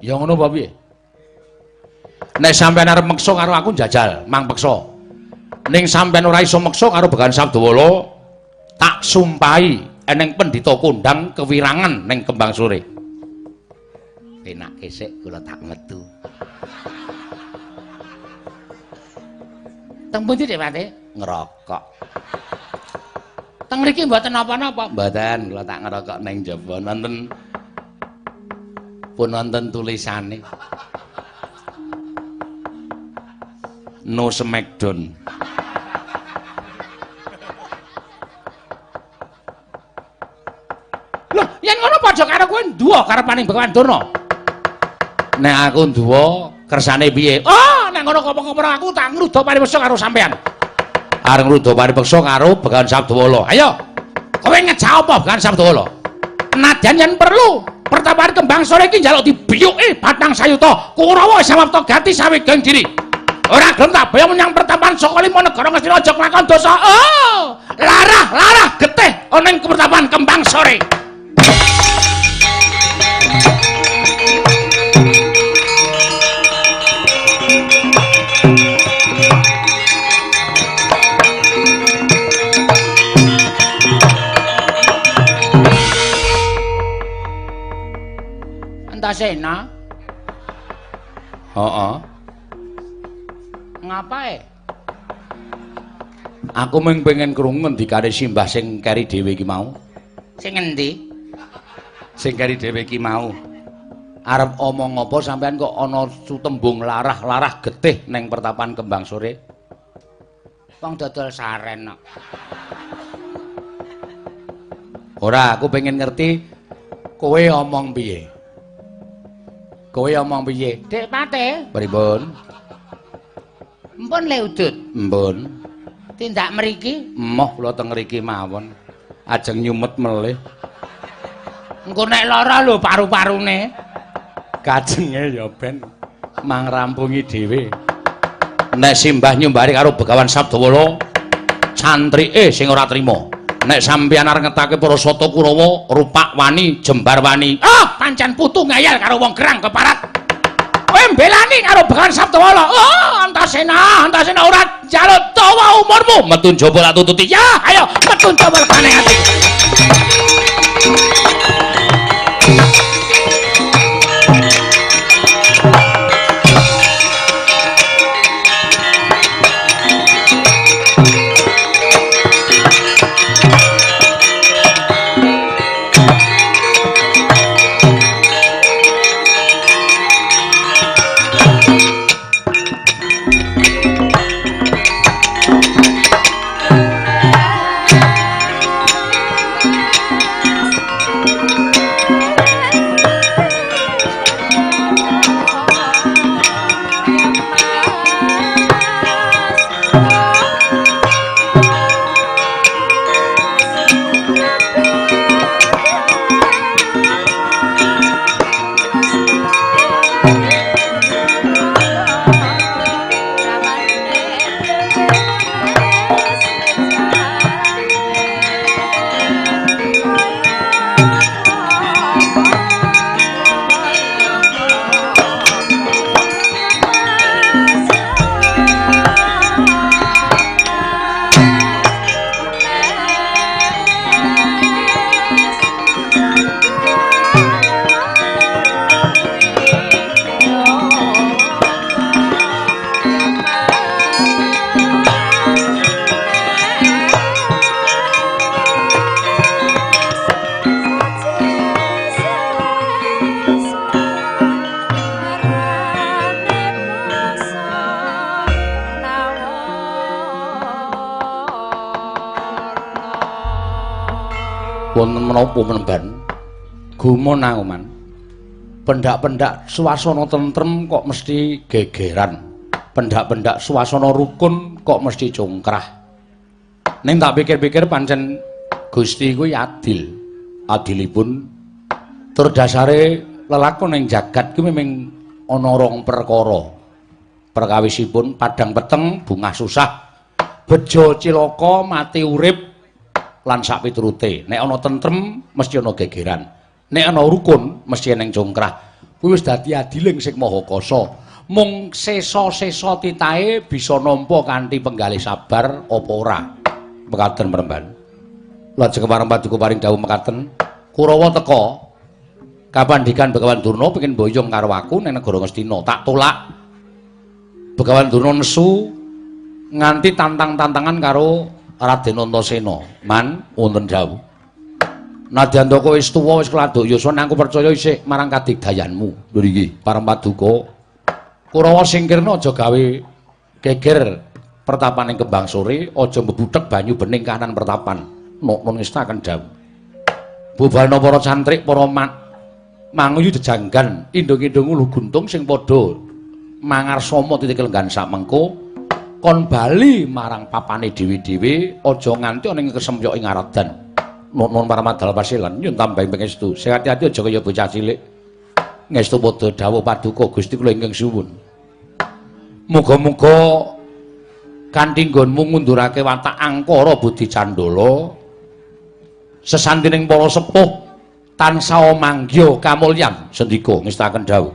Ya ngono apa piye? Nek sampeyan arep meksa karo aku njajal, mang peksa. Ning sampeyan ora iso meksa karo Begawan Sabdawala, tak sumpahi Eneng pendhita kondhang kewirangan ning Kembang Sore. Penak kesik kula tak metu. Teng pundi Dik Pate? Ngerokok. Teng mriki mboten napa-napa. Mboten, kula tak ngerokok ning jaba nonton pun nonton tulisane. No Smackdown. Loh, yen ngono padha karo kowe nduwa karepaning Begawan Durna. Nek aku nduwa kersane piye? Oh, nek ngono apa-apa aku tak ngruda paripeksa karo sampean. Arep ngruda paripeksa karo Begawan Sabdawala. Ayo. Kowe ngejak apa Begawan Sabdawala? Nadyan yen perlu pertapaan Kembang Sore iki njaluk dibiyuki batang sayuta Kurawa samapta gati sawegeng diri. Ora gelem tak boyong menyang pertapaan saka lima negara Ngastina aja nglakon dosa. Oh, larah-larah getih ana ing pertapaan Kembang Sore. Antasena. Heeh. Ngapae? Aku mung pengen krungu ngendikane simbah sing keri dhewe iki mau. Sing ngendi? Sing keri dhewe iki mau. Arep omong apa sampean kok ana sutembung larah-larah getih ning pertapan Kembang Sore? Wong dodol saren kok. Ora, aku pengen ngerti kowe omong piye. Kowe omong piye? Dik Pate. Pripun? Mpun le udut. Mpun. Tindak mriki? Emoh kula teng mriki mawon. Ajeng nyumet melih. Engko nek lara lho paru-parune. Kajenge ya ben mang rampungi dhewe. Nek simbah nyumbari karo Begawan Sabdawala, cantrike sing ora trima. Nek sampeyan arep ngetake para sata Kurawa, rupak wani, jembar wani. Ah, pancen putu ngayal karo wong gerang keparat. Kowe mbelani karo Begawan Sabdawala. Oh, Antasena, Antasena ora njaluk dawa umurmu. Metu njaba tak tututi. Ya, ayo metu njaba lekane ati. Wonten menapa menemban? Gumun aku, Man. Pendak-pendak suasana tentrem kok mesti gegeran. Pendak-pendak suasana rukun kok mesti congkrah. Ning tak pikir-pikir pancen Gusti kuwi adil. Adilipun tur dasare lelakon ning jagat kuwi memang ana rong perkara. Perkawisipun padang peteng bungah susah, bejo cilaka mati urip lan sak piturute. Nek ana tentrem mesti ana gegeran. Nek ana rukun mesti eneng congkrah. Kuwi wis dadi adiling sing maha kasa. Mung sesa-sesa titahe bisa nampa kanthi penggalih sabar apa ora. Mekaten Premban. Lajeng pareng paduka paring dawuh mekaten, Kurawa teka kapandikan Begawan Durna pengin boyong karo aku ning negara Ngastina. Tak tolak. Begawan Durna nesu nganti tantang-tantangan karo Raden Antasena. Man, wonten dawuh. Nadyan kowe wis tuwa wis keladuk yuswa, aku percaya isih marang kadigdayanmu. Lho iki pareng paduka. Kurawa singkirna aja gawe geger pertapan ing Kembang Sore, aja mbebuthek banyu bening kahanan pertapan. Nuwun ngestaken dawuh. Bubarna para cantrik, para manguyu jejanggan, indung-indung ulu guntung sing padha mangarsama titik lenggan samengko kon bali marang papane dhewe-dhewe, aja nganti ana ing kesempyok ing aradan. Nuwun paramadal pasilan nyuwun tambahing pangestu. Sing ati-ati aja kaya bocah cilik. Ngestu padha dawuh paduka Gusti kula ingkang suwun. Muga-muga kanthi nggonmu ngundurake watak angkara budi candala, sesantining para sepuh tansah manggiha kamulyan. Sendika ngestaken dawuh.